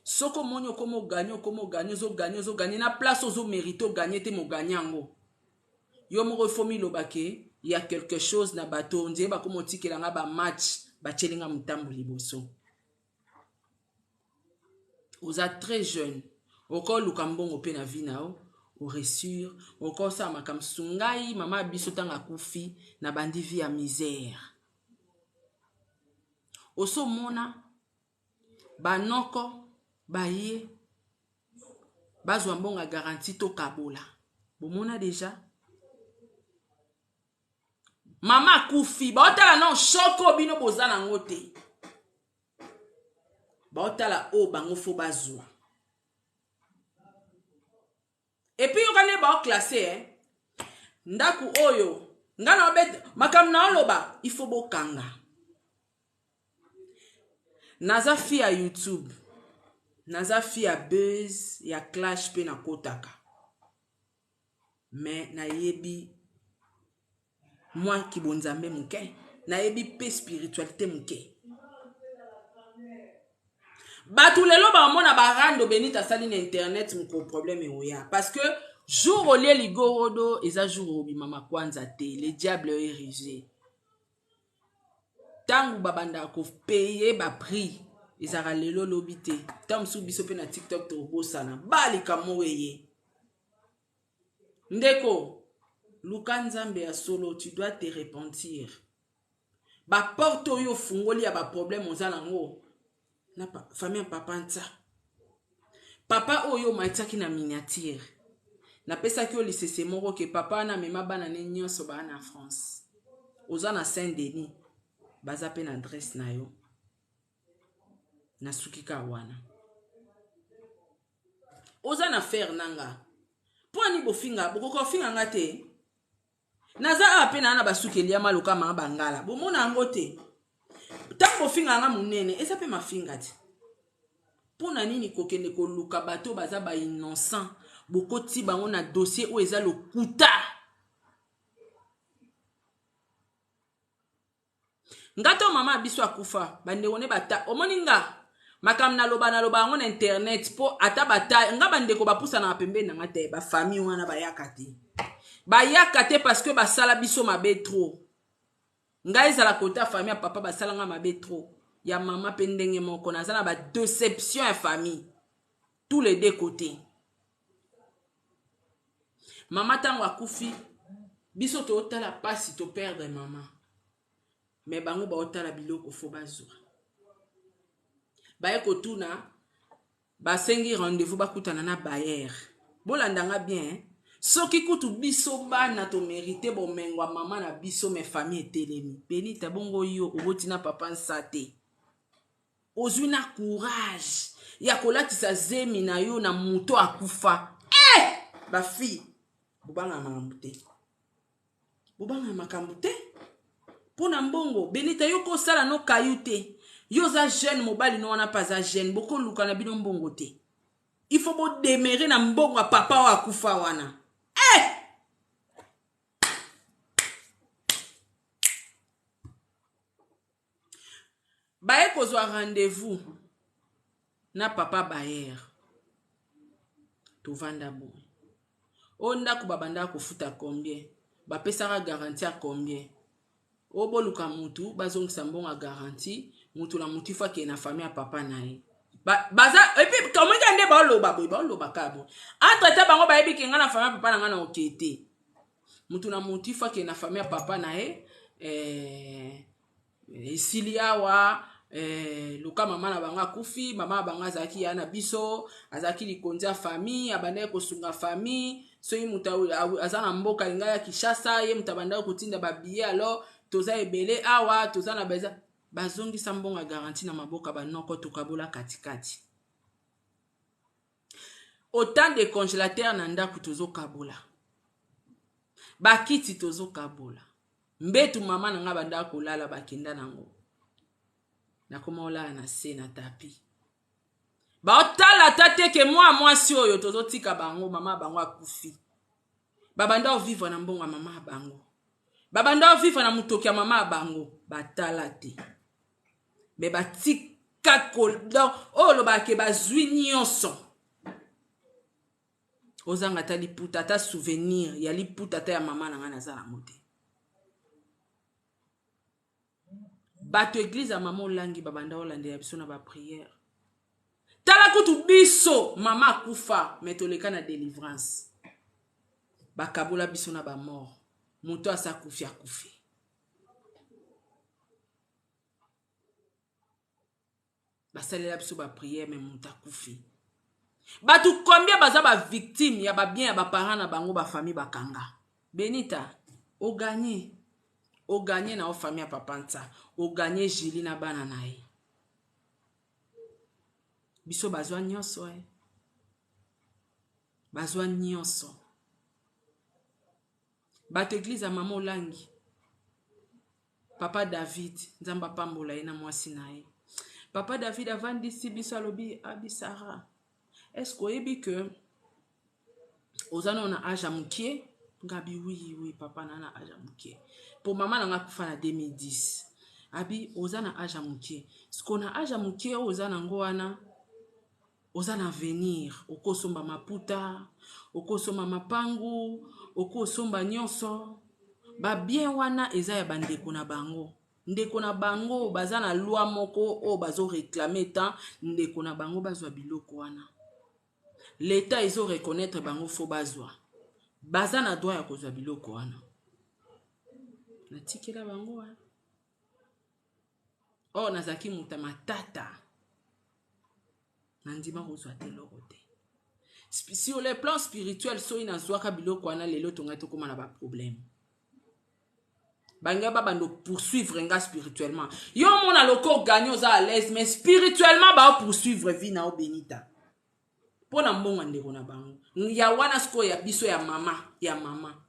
soki omoni okoma oganye okoma oganye ozoganye ozoganye na place ozomerite oganye te moganye yango yo moko ifo miloba ke ya quelque chose na bato ondire bakoma otikela nga bamatch batyeli nga motambo liboso oza très jeune okoluka mbongo mpe na vie na yo oresure okosala makambo mosusu ngai mama biso ntango akufi nabandi vie ya misère osomona banoko baye bazwa mbongo ya garantie tokabola bomona deja mama akufi baotala nao shoko bino boza nango te baotala oyo bango fo bazwa epuis yoka nde baoklasse eh? ndako oyo nga na obeta makambo na oloba il faut bokanga naza fi ya youtube naza fi ya buzz ya clash mpe nakotaka mais nayebi mwa kibonzambe moke nayebi mpe spiritualité moke bato lelo bamona barando benita asali na internet mokolo problème ekoya parce que jour olie ligorodo eza jour obima makwanza te le diable est rusé ntango babandaka kopaye baprix ezalaka lelo lobi te ntango mosusu biso mpe na tiktok tobosana balika moko eye ndeko luka nzambe ya solo tu dois te repentir baporte oyo ofungoli ya baproblème oza nango na famille ya papa nsa Papa oyo omatiaki na miniature, napesaki yo lisese moko ke papa wana amema bana ne nyonso baa na France. Oza na Saint-Denis, baza pe na adresse na yo. Nasuki ka wana. Oza na fer na nga. Mpo ani bofinga, bokoka kofinga nga te. Naza awa pe naa na basuki eliama loka maa bangala. Bomona yango te. Ntango bofinga nga monene, eza pe mafinga te. Mpo na nini kokende koluka bato baza ba innocent, bokoti bango na dossier oyo eza lokuta. Nga to mama biso akufa, bandeko ne bata, omoni nga makambo naloba naloba yango na internet po ata bata nga bandeko bapusanaka pembeni na nga te, ba famille wana bayaka te. Bayaka te parce que basala biso mabe trop. Nga ezala kota famille ya papa basala nga mabe trop. Ya mama pe ndenge moko, naza na ba deception ya famille. Tous les deux côtés. Mama tango akufi, biso totala pasi to perdre mama. Mais bango baotala biloko fo bazwa. Baye kotuna, basengi rendez-vous bakutana na bailleur. Bolanda nga bien, soki kutu biso bana to mérite bomengo ya mama na biso, mais famille etelemi. Benita bongo yo oboti na papa Nsate. Ozwi na courage ya kolatisa zemi na yo na moto akufa. Eh! Ba fille, bobanga makambo te. Bobanga makambo te. Mpo na mbongo, Benita yo kosala no kayu te. Yo oza jeune, mobali no wana pa aza jeune, bokoluka na bino mbongo te. Il faut bo demeurer na mbongo ya papa oyo akufa wana. Eh! Baye kozwa rendez-vous na papa Bayer. Tovanda boye. O ndako babandaka kofuta combien? Bapesaka garantie ya combien? O boluka mutu bazongisa mbongo ya garantie, mutu na mutu ifo akende na famille ya papa na ye. Ba, baza et puis comment ka nde baoloba boye, baoloba ka boye. Entre temps bango bayebi ke nga na famille ya papa na nga na okete. Mutu na mutu ifo akende na famille ya papa na ye. Esili awa, luka mama na bango akufi, mama na bango azalaki ya na biso, azalaki likonzi ya famille, abandaki kosunga famille. Soki moto aza na mboka alinga ya Kinshasa, ye moto abandaki kotinda ba billets, alors toza ebele awa, toza na beza. Bazongisa mbongo ya garantie na maboka ba noko, tokabola katikati. Autant de congélateurs na ndako tozokabola. Bakiti tozokabola. Mbetu mama na nga banda kolala bakenda nango. Nakoma olala na se na tapis. Baotala ata te ke mwa mwasi oyo tozotika bango, mama bango akufi. Babanda ovivre na mbongo ya mama bango. Babanda ovivre na motoki ya mama bango, batala te. Mais batika ko donc oyo olobaka ke bazwi nyonso. Ozanga ata liputa, ata souvenir ya liputa ata ya mama na nga naza nango te. Bato église ya mama Olangi babanda olandela biso na ba prière. Tala kutu biso mama akufa mais toleka na délivrance. Bakabola biso na ba mort. Moto asa akufi akufi. Basalela biso ba prière mais moto akufi. Bato combien baza ba victime ya ba bien ya ba parents na bango ba famille bakanga. Benita, o gagner. O gagner na o famille ya papa Ntsa. O gagner Julie na bana na ye. Biso bazwa nyonso eh. Bazwa nyonso. Bato église ya mama Olangi. Papa David, Nzambe apambola ye na mwasi na ye. Papa David avandisi biso alobi abi Sarah, est-ce que oyebi que oza nano na âge ya mokie? Ngabi oui oui papa na na âge ya mokie. Po mama na nga akufa na 2010. Abi oza na âge ya mokie. Siko na âge ya mokie oyo oza nango wana oza na avenir, okosomba maputa, okosomba mapangu, okosomba nyonso. Ba bien wana eza ya bandeko na bango. Ndeko na bango baza na loi moko oyo bazo réclamer tant ndeko na bango bazwa biloko wana. L'État ezo reconnaître bango fo bazwa. Baza na droit ya kozwa biloko wana. Natikela bango wana. Oh, nazalaki moto ya matata. Nandima kozwa te eloko te. Sur le plan spirituel, soki nazwaka biloko wana lelo tongai tokóma na baproblème. Bangai babanda poursuivre nga spirituellement. Yo omona loko oganye oza à l'aise, mais spirituellement baopoursuivre vie na yo Benita. Mpo na mbongo ya ndeko na bango. Ya wana sikoyo ya biso ya mama, ya mama.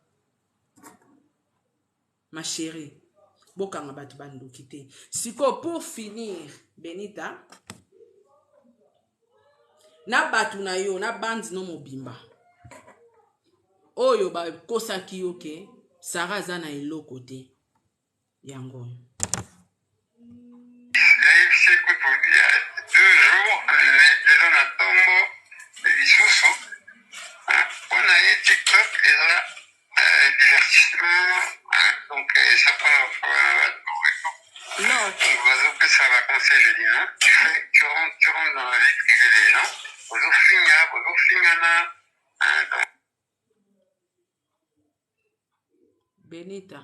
Ma chérie, bokanga bato bandoki te. Sikoyo pour finir, Benita, na bato na yo, na bande no mobimba oyo bakosaki yo ke Sarah aza na eloko te, yango oyo. Nayebisi kutu ya 2 jours, lelo na ntongo lisusu mpo na ye TikTok eza divertissement, donc eza mpona bato. Non. Donc bazopesa ba conseil, je dis non, tu fais, tu rentres dans la vie privée des gens, bozofinga, bozofingana, hein, donc Benita,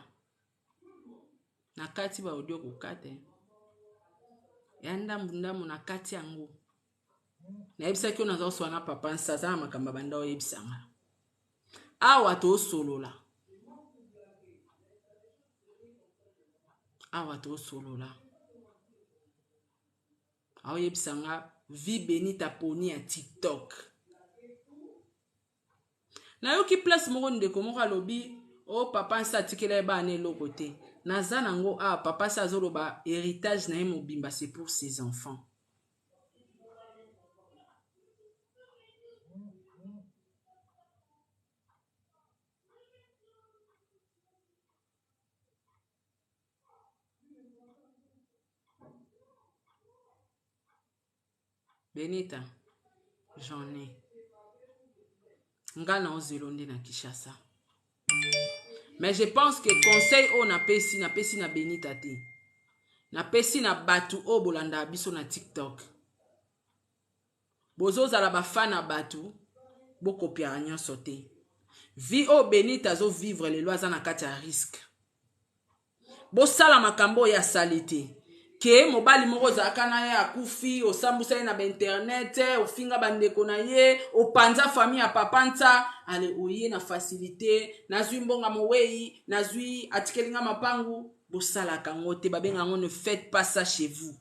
na kati ba audio kokata ya ndambu ndambu na kati yango. Nayebisaki oyo naza koswana na papa Nsa, aza na makambo ya banda oyebisanga awa. Tosolola awa, tosolola, aoyebisanga vie Benita poni ya TikTok. Nayoki place moko ndeko moko alobi o oh, papa Nsa atikela ye bana eloko te. Naza nango awa, papa Nsa azoloba héritage na ye mobimba, c'est pour ses enfants. Benita, j'en ai nga na ozelo nde na Kinshasa, mais je pense que conseil oyo napesi, napesi na Benita te, napesi na bato oyo bolandaka biso na TikTok. Bozozala bafan na bato, bokopiaka nyonso te. Vie oyo Benita azovivre lelo, aza na kati ya risque. Bosala makambo oyo asali te, ke mobali moko ozalaka na ye akufi, osambusa ye na bainternet, ofinga bandeko na ye, opanza famille ya papa Ntsa. Ale oye na facilité, nazwi mbonga mowei, nazwi atikeli nga mapangu. Bosalaka yango te, babenga yango ne faites pas ça chez vous.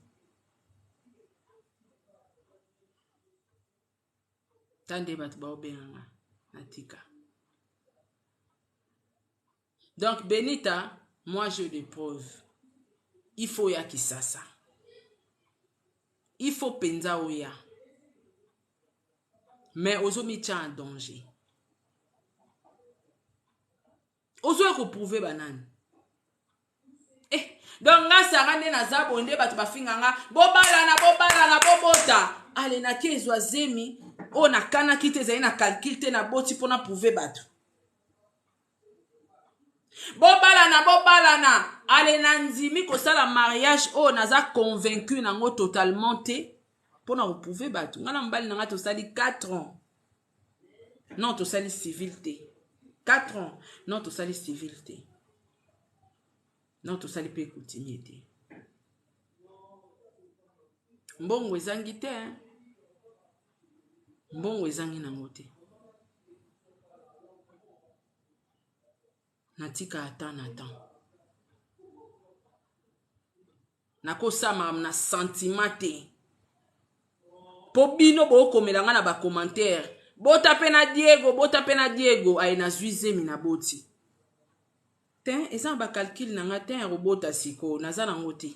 Ta nde bato baobenganga, natika. Donc Benita, moi j'ai des preuves. Il faut ya Kisasa, il faut mpenza oya, mais ozomitia en danger. Ozoya koprouver banani? Eh, donc nga Sara nde naza boye, nde bato bafinga nga bobalana, bobalana, bobota. Ale nake ezwa zemi oyo nakanaki te, ezali na calcul te, naboti mpona prouver bato bobalana, bobalana. Ale nandimi kosala mariage oyo naza convaincu nango totalement te mpona koprouver bato. Ngai na mobali na ngai tosali 4 ans, non, tosali civil te. 4 ans, non, tosali civil te, non, tosali mpe coutumier te. Mbongo ezangi te, mbongo ezangi nango te. Natika ata na temps, nakosala na sentiment te, mpo bino bookomela nga na bacommentaire bota mpe na Diego, bota mpe na Diego. Aye nazwi zemi, na boti te, eza na bacalcul na nga te ya kobota. Sikoyo naza nango te.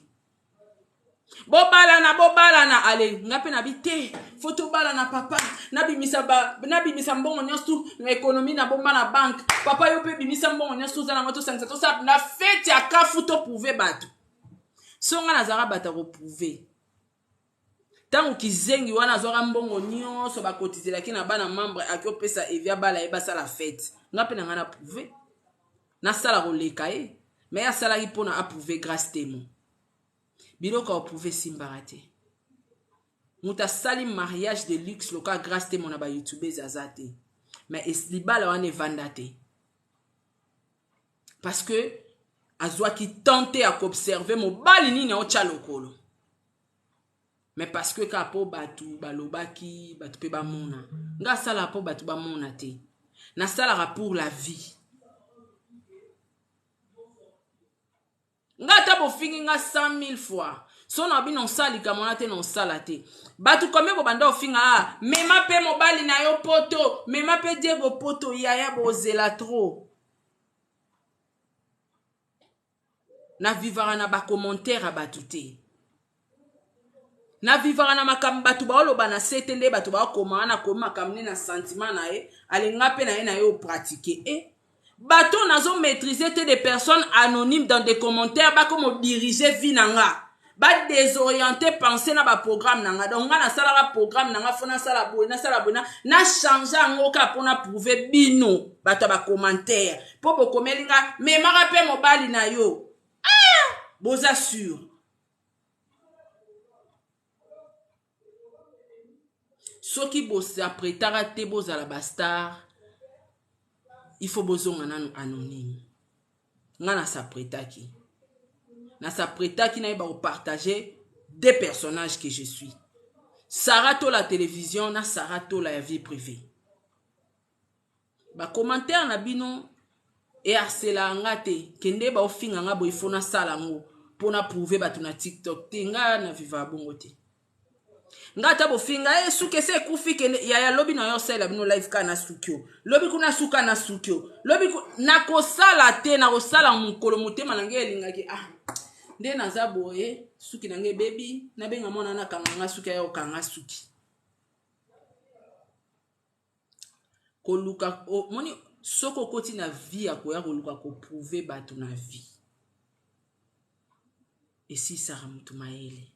Bobalana, bobalana. Ale nga mpe nabi te, fo tobalana. Papa, nabimisa, nabimisa mbongo nyonso tu na économie, nabomba na banque. Papa, yo mpe bimisa mbongo nyonso oza nango, tosangisa, tosala na fête ya kafu, toprouver bato. So nga nazalaka bato ya koprouver. Ntango kizengi wana azwaka mbongo nyonso bakotizelaki na bana membre, aki opesa evi abala ye, basala fête. Nga mpe na ngai na prouver, nasala koleka ye, me ye asalaki mpona aprouver Grâce Temo. Biloko ya koprouver esimbaka te. Moto asali mariage de luxe lokola Grâce Temo na bayoutubers aza te, mais libala wana evanda te parce que azwaki temps te ya koobserver mobali nini aotya lokolo. Mais parce que kaka mpo bato balobaki, bato mpe bamona. Nga asalaka mpo bato bamona te, nasalaka pour la vie. Nga ata bofingi nga 100 000 fois, so na bino osala likambo wana te, na osala te. Bato combien bobanda ofinga? Ah, mema mpe mobali na yo poto, mema mpe Diego poto. Yaya, bozela trop. Navivaka na bacommentaire ya bato te, navivaka na makambo bato baoloba na se te. Nde bato baokoma wana, akomi makambo nde na sentiment na ye, alinga mpe na ye na ye opratike. E bato nazo maîtriser te, des personnes anonymes dans des commentaires, bakoma diriger vie na nga, badésoriente pensée na baprogramme na nga. Donc nga nasalaka programme na nga, fo nasala boye, nasala boye, na change yango kaka mpona prouver bino bato ya bacommentaire, mpo bokomeli nga memaka mpe mobali na yo. Ah! Boza sûr? Soki bosapretaka te bozala bastar, il faut bozonga nanu anonyme. Nga nasapretaki, nasapretaki nayeba kopartage deux personnages que je suis: Sara Tola télévision na Sara Tola ya vie privée. Bacommentaire na bino eharcelaka nga te. Kende baofinga nga boye, fo nasala yango mpona prouver bato na TikTok te. Nga na vivaka bongo te. Nga ata bofinga e suki ese ekufi, kende yaya, lobi na yo osalela bino live kaka na suki o lobi kuna, suka na suki o lobi. Nakosala te, nakosala mokolo motema na ngai elingaki. Ah, nde naza boye, suki na ngai ebebi, nabenga mwana nakanga nga suki, aya okanga suki. Koluka omoni, soki okoti na vie ya koya koluka koprouver bato na vie, esisaka motu mayele.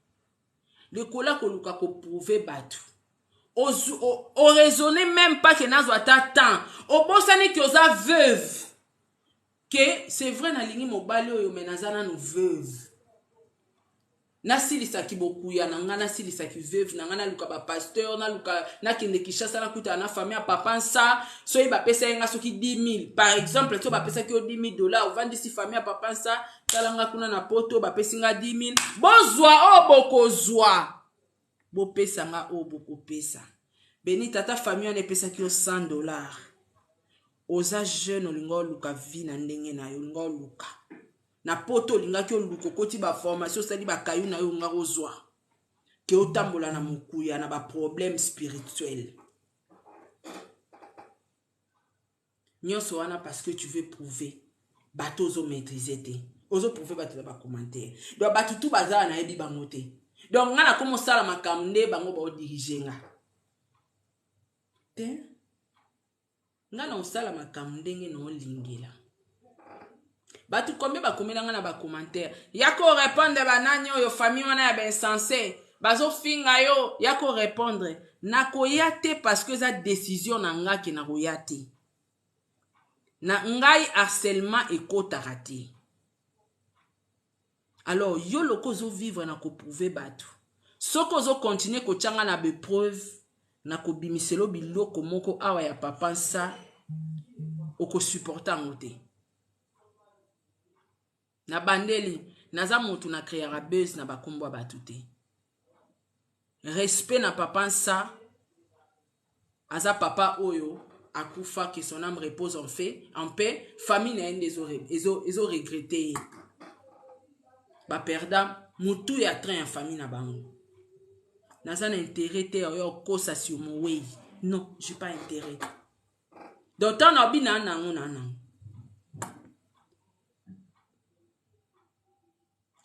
Likola koluka koprouver bato, oraisonne même pas ke nazwa ata temps. Obosani ke oza veuve, ke c'est vrai nalingi mobali oyo, me naza nanu veuve. Nasilisaki bokuya na ngai, nasilisaki veuve na ngai, naluka bapasteur, naluka nakende Kinshasa, nakutana na famille ya papa Nsa. Soki bapesa ye nga soki 10 000 par exemple, so bapesaki yo 10 000 $, ovandisi famille ya papa Nsa: tala nga kuna na poto, bapesi nga 10 000, bozwa oyo bokozwa, bopesa nga oyo bokopesa. Beni tata, famille wana epesaki yo 100 $. Oza jeune, olinga oluka vie na ndenge na yo, olinga oluka na poto, olingaki oluka, okoti baformation, osali bakayu na yo, olingaki ozwa ke otambola na mokuya na baproblème spirituel nyonso wana, parce que tu veux prouver bato ozomaîtrise te. Ozoprouve bato na bacommentaire. Donc bato tu bazala, nayebi bango te. Donc ngai nakoma osala makambo nde bango baodirige nga te. Ngai na osala makambo ndenge na olingela. Bato combien bakomela ngai na bacommentaire ya korépondre? Banani oyo? Famille wana ya bainsense bazofinga yo, ya korépondre. Nakoya te, parce que eza décision na nga ke nakoya te. Na ngai harcèlement ekotaka te. Alors yo loko ozovivre na koprouve bato, soki ozokontinue kotyanga na bapreuve, na kobimiselo biloko moko awa ya papa Nsa, okosupporte yango te. Na bandeli, naza motu na créaka buzz na bakombo ya bato te. Respect na papa Nsa, aza papa oyo akufa, que son âme repose en fait en paix. Famille na ye nde ezoregrete ye, baperda motu ya train ya famille na bango. Naza na intérêt te oyo okosa sur mowei. Non, j'ai pas intérêt. Donc ntango na obina nango na nango,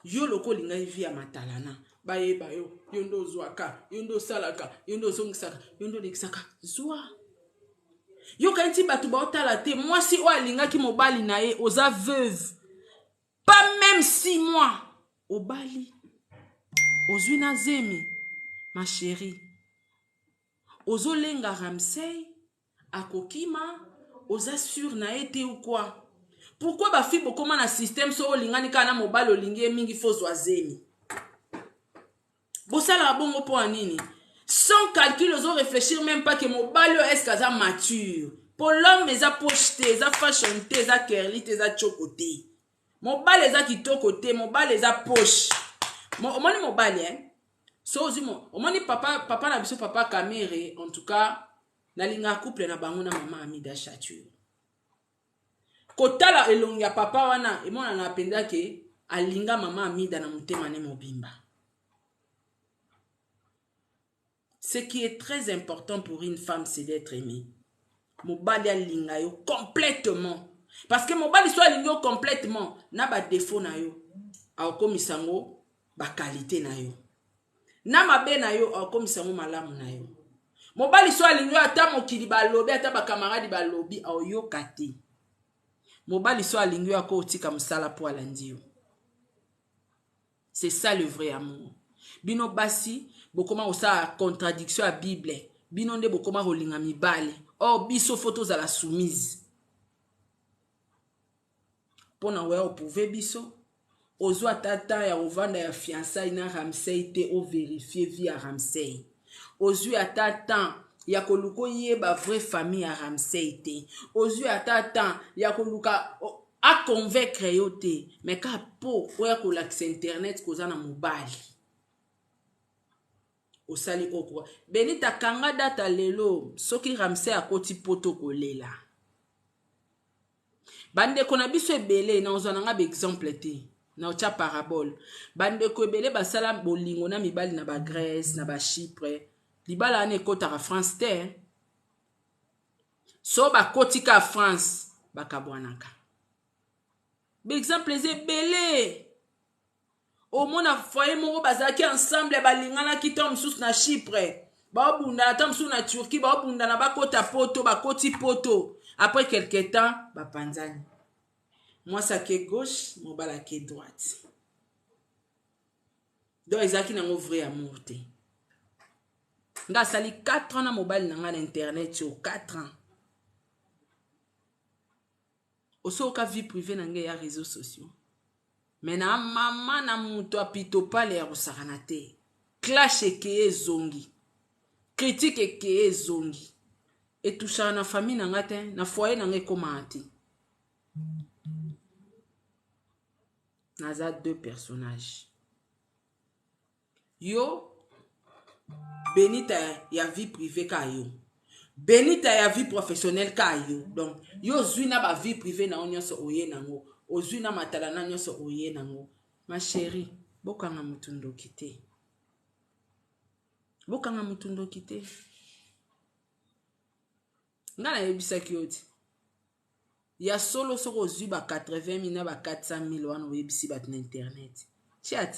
yo loko olingaki vie ya matalana, bayeba yo, yo nde ozwaka, yo nde osalaka, yo nde ozongisaka, yo nde olekisaka. Zwa yoka nti bato baotala te. Mwasi oyo alingaki mobali na ye, oza veuve pas même 6 mois, obali, ozwi na zemi. Ma chérie, ozolenga Ramsey akokima, oza sûr na ye te ou quoi? Pourquoi bafille bokóma na système, so olingani kaka na mobali, olingi ye mingi, fo zwa zemi? Bosalaka bongo mpo ya nini? Sans calcul, ozo réfléchir même pas ke mobali oyo, est-ce aza mature? Po l'homme eza poche te, eza fashion te, eza kerli te, eza tioko te. Mobali eza kitoko te, mobali eza poche. Omoni mobali, eh? So ozwi omoni papa, papa na biso papa Kamere, en tout cas nalingaka couple na bango na mama Amida Chature. Kotala elongi ya papa wana emonana mpenza ke alinga mama Amida na motema ne mobimba. Ce qui est très important pour une femme, c'est d'être aimée. Mobali alinga yo complètement. Parce que mobali so alingi yo complètement, na ba défaut na yo, akokomisa yango ba qualité na yo. Na mabe na yo, akokomisa yango malamu na yo. Mobali so alingi yo ata mokili balobi, ata ba camarade balobi, aoyoka te. Mobali so alingi yo akotika mosala po alandi yo. C'est ça le vrai amour. Bino basi bokoma kosala contradiction ya Bible. Bino nde bokoma kolinga mibali. Or biso faut tozala soumise. Pona oya oprouver biso ozwa ata temps ya kovanda ya fiançailles na Ramsey te o vérifier vie ya Ramsey. Ozwi ata temps ya koluka oyeba vraie famille ya Ramsey te. Ozwi ata temps ya koluka a convaincre yo te, mais ka po oya kolakisa internet koza na mobali. Osali okwa. Benita kanga data lelo soki Ramsey akoti poto kolela. Bandeko na biso ebele na ozwa na nga ba exemple te. Na otya parabole. Bandeko ebele basala bolingo na mibali na ba Grèce, na ba Chypre. Libala wana ekotaka France te. So bakoti ka France bakabwanaka. Ba exemple eza ebele. Omona foyer moko bazalaki ensemble balinganaki ntango mosusu na Chypre, baobundana ntango mosusu na Turquie, baobundana bakota poto, bakoti poto. Après quelque temps bapanzani. Mwasi ake gauche, mobali ake droite. Donc ezalaki nango vrai amour te. Nga asali 4 ans na mobali na nga na internet yo 4 ans. Osoka vie privée na ngai ya réseaux sociaux. Mais na mama na moto apitopale ya kosakana te. Clash ekeye ezongi. Critique ekeye ezongi. Etouchaka na famille na nga te, na foyer na nga ekomaka te. Naza deux personnages. Yo Benita ya vie privée ka yo. Benita ya vie professionnelle ka yo. Donc yo ozwi na ba vie privée na yo nyonso oye nango, ozwi na matala na nyonso oye nango. Ma chérie, bokanga mutu ndoki te. Bokanga mutu ndoki te. Nga nayebisaki yo ti. Ya solo soko ozwi ba 80 000 na ba 400 000 wana oyebisi bato na internet. Chat.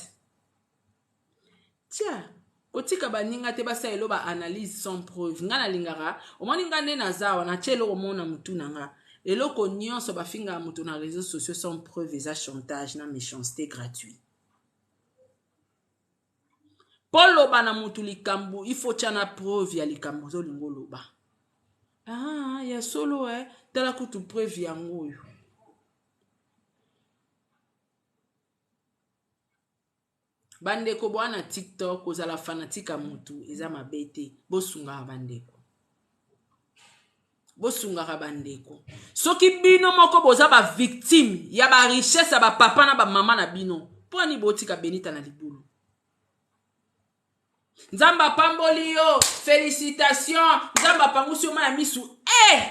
Tia, kotika baninga te basala elo ba analyse sans preuve. Nga nalingaka, omoni nga nde naza awa, natia eloko moko na mutu na nga. Eloko nyonso bafingaka moto na réseaux sociaux sans preuve eza chantage na méchanceté gratuit. Po loba na mutu likambo, il faut tia na preuve ya likambo ozolinga oloba. Ah, ya solo eh, tala kutu preuve yango oyo. Bandeko boa na TikTok, kozala fanatique ya mutu eza mabe te. Bosungaka bandeko. Bosungaka bandeko. Soki bino moko boza ba victime ya ba richesse ya ba papa na ba mama na bino, mpo ani botika Benita na libulu? Nzambe apamboli yo, félicitations. Nzambe apangusi yo ma ya misu. Eh!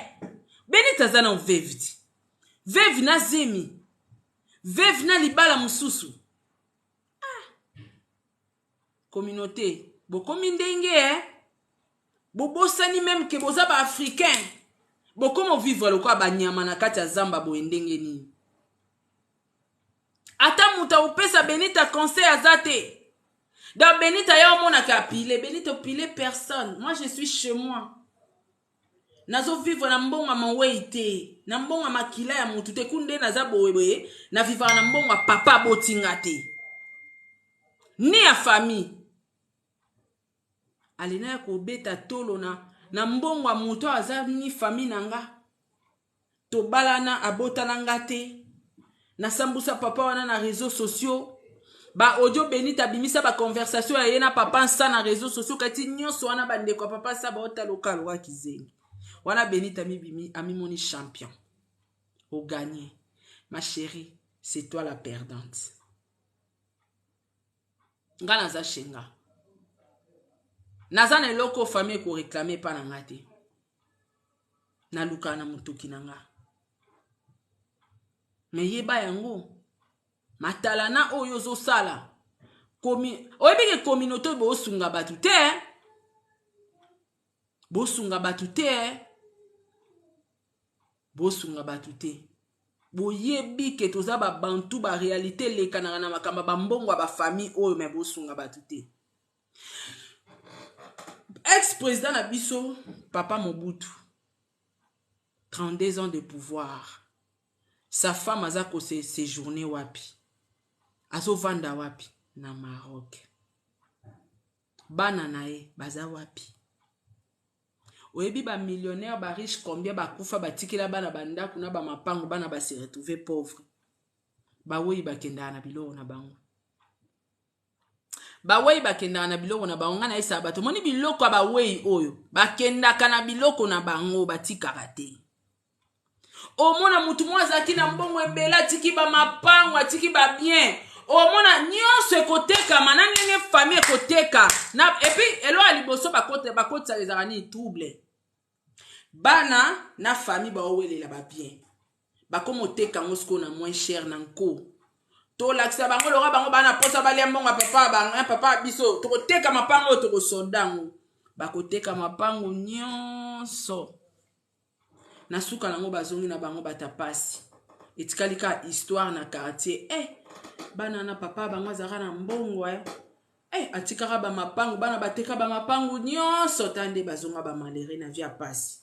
Benita aza na veuve ti. Veuve na zemi. Veuve na libala mosusu. Ah. Communauté, bokomi ndenge eh? Bobosani même que boza ba africain. Bokomo vivre lokola ba nyama na kati ya zamba boye ndenge nini? Ata moto akopesa Benita conseil aza te. Donc Benita ya omonaka apile, Benita opile personne. Moi je suis chez moi. Nazo vivre na mbongo ya mawei te, na mbongo ya makila ya mutu te, kunde naza boye boye, na vivre na mbongo ya papa abotinga te. Ni ya famille. Alena ya kobeta tolo na mbongo ya mutu aza ni famille na nga. Tobalana abotana nga te. Nasambusa papa wana na réseaux sociaux. Ba audio Benita bimisa ba conversation ya ye na papa Nsa na réseaux sociaux kati nyonso wana ba ndeko ya papa Nsa ba otala okalo wa kizengi. Wana Benita mibimi amimoni champion. Au gagné. Ma chérie, c'est toi la perdante. Nga naza chez nga. Naza na eloko famille eko réclamer epa na nga te. Nalukaka na motoki na nga. Me yeba yango. Matalana oyo ozosala. Komi oyebi ke communauté bosunga bato te. Bosunga bato te. Bosunga bato te. Boyebi ke toza ba bantu ba réalité elekanaka na makambo ya bambongo ya bafamille oyo me bosunga bato te. Ex président na biso papa Mobutu 32 ans de pouvoir sa femme aza ko se séjourner wapi azovanda wapi na Maroc bana na ye baza wapi oyebi ba millionnaire ba riche combien bakufa batikela bana bandako na bamapango bana ba se retrouver pauvre baweyi bakendaka na biloko na bango Bawei bakendaka na biloko na bango. Ngai nayebisaka bato, omoni biloko ya bawei oyo, bakendaka na biloko na bango, batikaka te. Omona motu moko azalaki na mbongo ebele, atiki bamapango, atiki babien, omona nyonso ekotekama na ndenge famille ekoteka na epuis eloko ya liboso bakotisaka ezalaka nini? Trouble. Bana na famille baowelela ba bien bakoma oteka yango sikoyo na moins cher na nko tolakisa bango loka bango bana posa balia mbongo ya papa bango ya papa biso tokoteka mapango oyo tokosolda yango bakoteka mapango nyonso na suka nango bazongi na bango bata pasi etikali kaka histoire na quartier eh bana na papa bango azalaka na mbongo eh Eh, atikaka ba mapangu bana bateka ba mapangu nyonso ta nde bazonga ba malheureux na vie ya pasi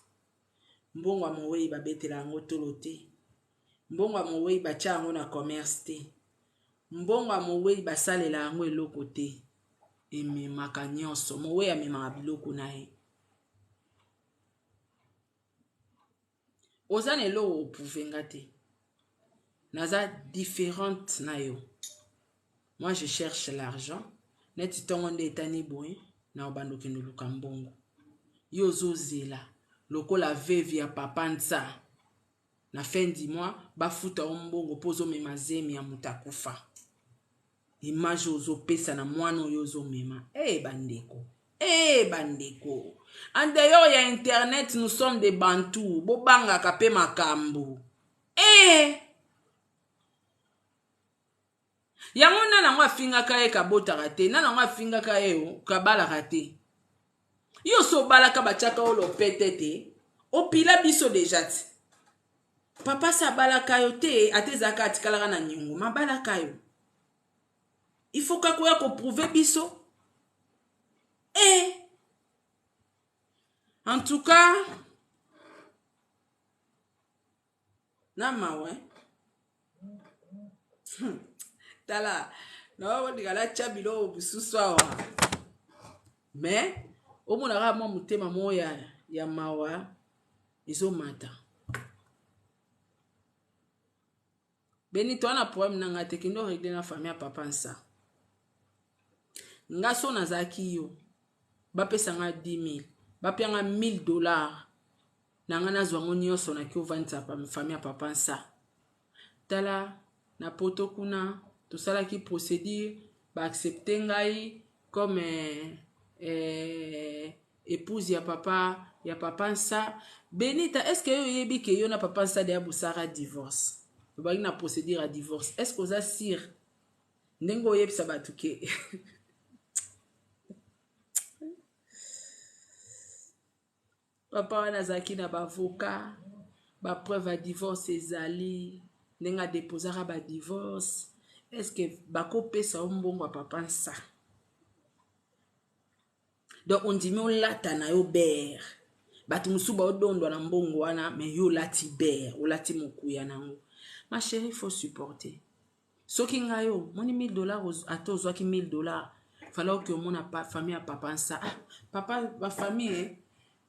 mbongo ya mowei babetela yango tolo te mbongo ya mowei batya yango na commerce te mbongo ya mowei basalela yango eloko te ememaka nyonso mowei amemaka biloko na ye Oza na eloko ko prouver nga te. Naza differente na yo. Moi je cherche l'argent. Neti tongo nde etani boye na obanda okende oluka mbongo. Yo ozozela lokola veuve ya papa Nsa. Na fin du mois bafuta yo mbongo mpo ozomema zemi ya moto akufa. Image oyo ozopesa na mwana oyo ozomema. Eh hey, bandeko. Eh hey, bandeko. En dehors ya internet nous sommes des bantous. Bobangaka pe makambo. Eh hey! Yango nani yango afingaka ye kabotaka te, nani yango afingaka ye o kabalaka te. Yo so obalaka batiaka yo lopete te, opila biso deja ti. Papa sa abalaka yo te, ata ezalaka atikalaka na niongo, mabalaka yo. Il faut kaka oya ko prouver biso. Eh! En tout cas, na mawa eh? Tala, naokolinga natya biloko mosusu awa mais omonaka mwa motema moko ya, ya mawa ezomata. Benito wana problème na nga te, kende oregle na famille ya papa Nsa. Nga so nazalaki yo, bapesa nga 10 000, bapia nga 1000 dollars na nga nazwa yango nyonso naki ovandisa famille ya papa Nsa. Tala na poto kuna tosalaki procédure, ba accepte ngai comme eh, eh, épouse ya papa ya papa Nsa. Benita, est-ce que yo oyebi ke yo na papa Nsa deya bosaka divorce? Obaki na procédure ya divorce. Est-ce que oza sûr ndenge oyebisa bato ke papa wana azalaki na baavocat, bapreuve ya divorce ezali ndenge adeposaka badivorce? Est ce que bakopesa yo mbongo ya papa Nsa? Donc ondimi olata na yo bere, bato mosusu baodondwa na mbongo wana, mais yo olati bere, olati mokuya nango. Ma chérie, faut supporter. Soki ngai yo moni 1000 dollars, ata ozwaki 1000 dollars, fala oke omona pa, famille ya papa Nsa. Ah, papa bafamille eh?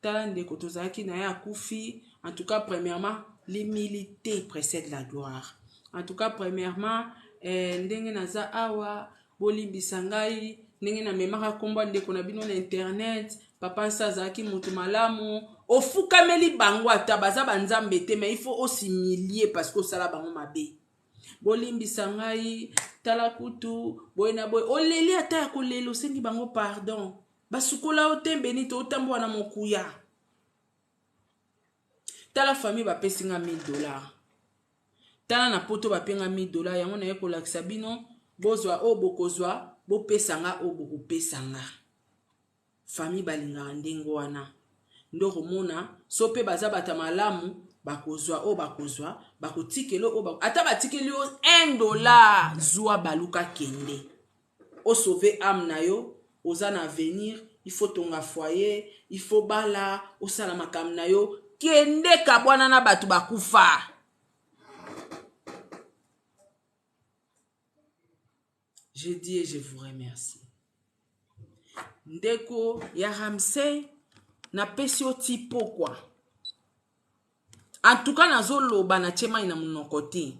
Tala ndeko tozalaki na ye akufi. En tout cas premièrement, l'humilité précède la gloire. En tout cas premièrement, eh, ndenge naza awa bolimbisa ngai ndenge namemaka nkombo ya ndeko na bino na internet. Papa Nsa azalaki moto malamu, ofukameli bango ata baza banzambe te, mais il faut osimilie parce que osala bango mabe. Bolimbisa ngai, tala kutu boye na boye, oleli ata ya kolela, osengi bango pardon. Basukola yo te Benito, otambola na mokuya. Tala famille bapesi nga 1000 $. Tala na poto bape nga 1000 $, yango naye kolakisa bino bozwa oyo bokozwa, bopesa nga oyo bokopesa nga. Famille balingaka ndenge wana. Nde okomona so mpe baza bato ya malamu bakozwa oyo bakozwa, bakotikela oyo bako... ata batikeli yo 1 $ zwa baluka kende osauve âme na yo. Oza na avenir, il faut tonga foyer, il faut bala osala makambo na yo. Kende kabwana na bato bakufa. Je dis et je vous remercie. Ndeko ya Ramsey, napesi yo ti pokwa. En tout cas nazoloba, natie mai na monoko te.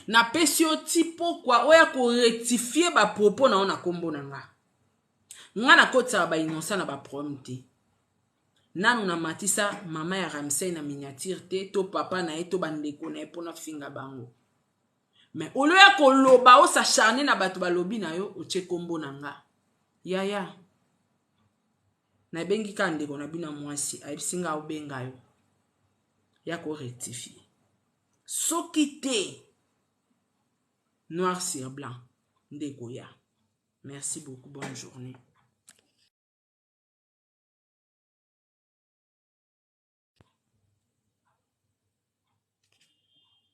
Napesi yo ti pokwa oya korectifier bapropos na yo na nkombo na nga. Nga nakotisaka bainnocent na baproblème te. Nanu namatisa mama ya Ramsey na miniature te, to papa na ye, to bandeko na ye mpona finga bango. Mais olo ya koloba, os'acharner na bato balobi na yo, otie nkombo na nga. Yaya, nabengi kaka ndeko na bino ya mwasi, ayebisi nga obenga yo ya korectifier. Soki te, noir sur blanc ndeko ya. Merci beaucoup, bonne journée.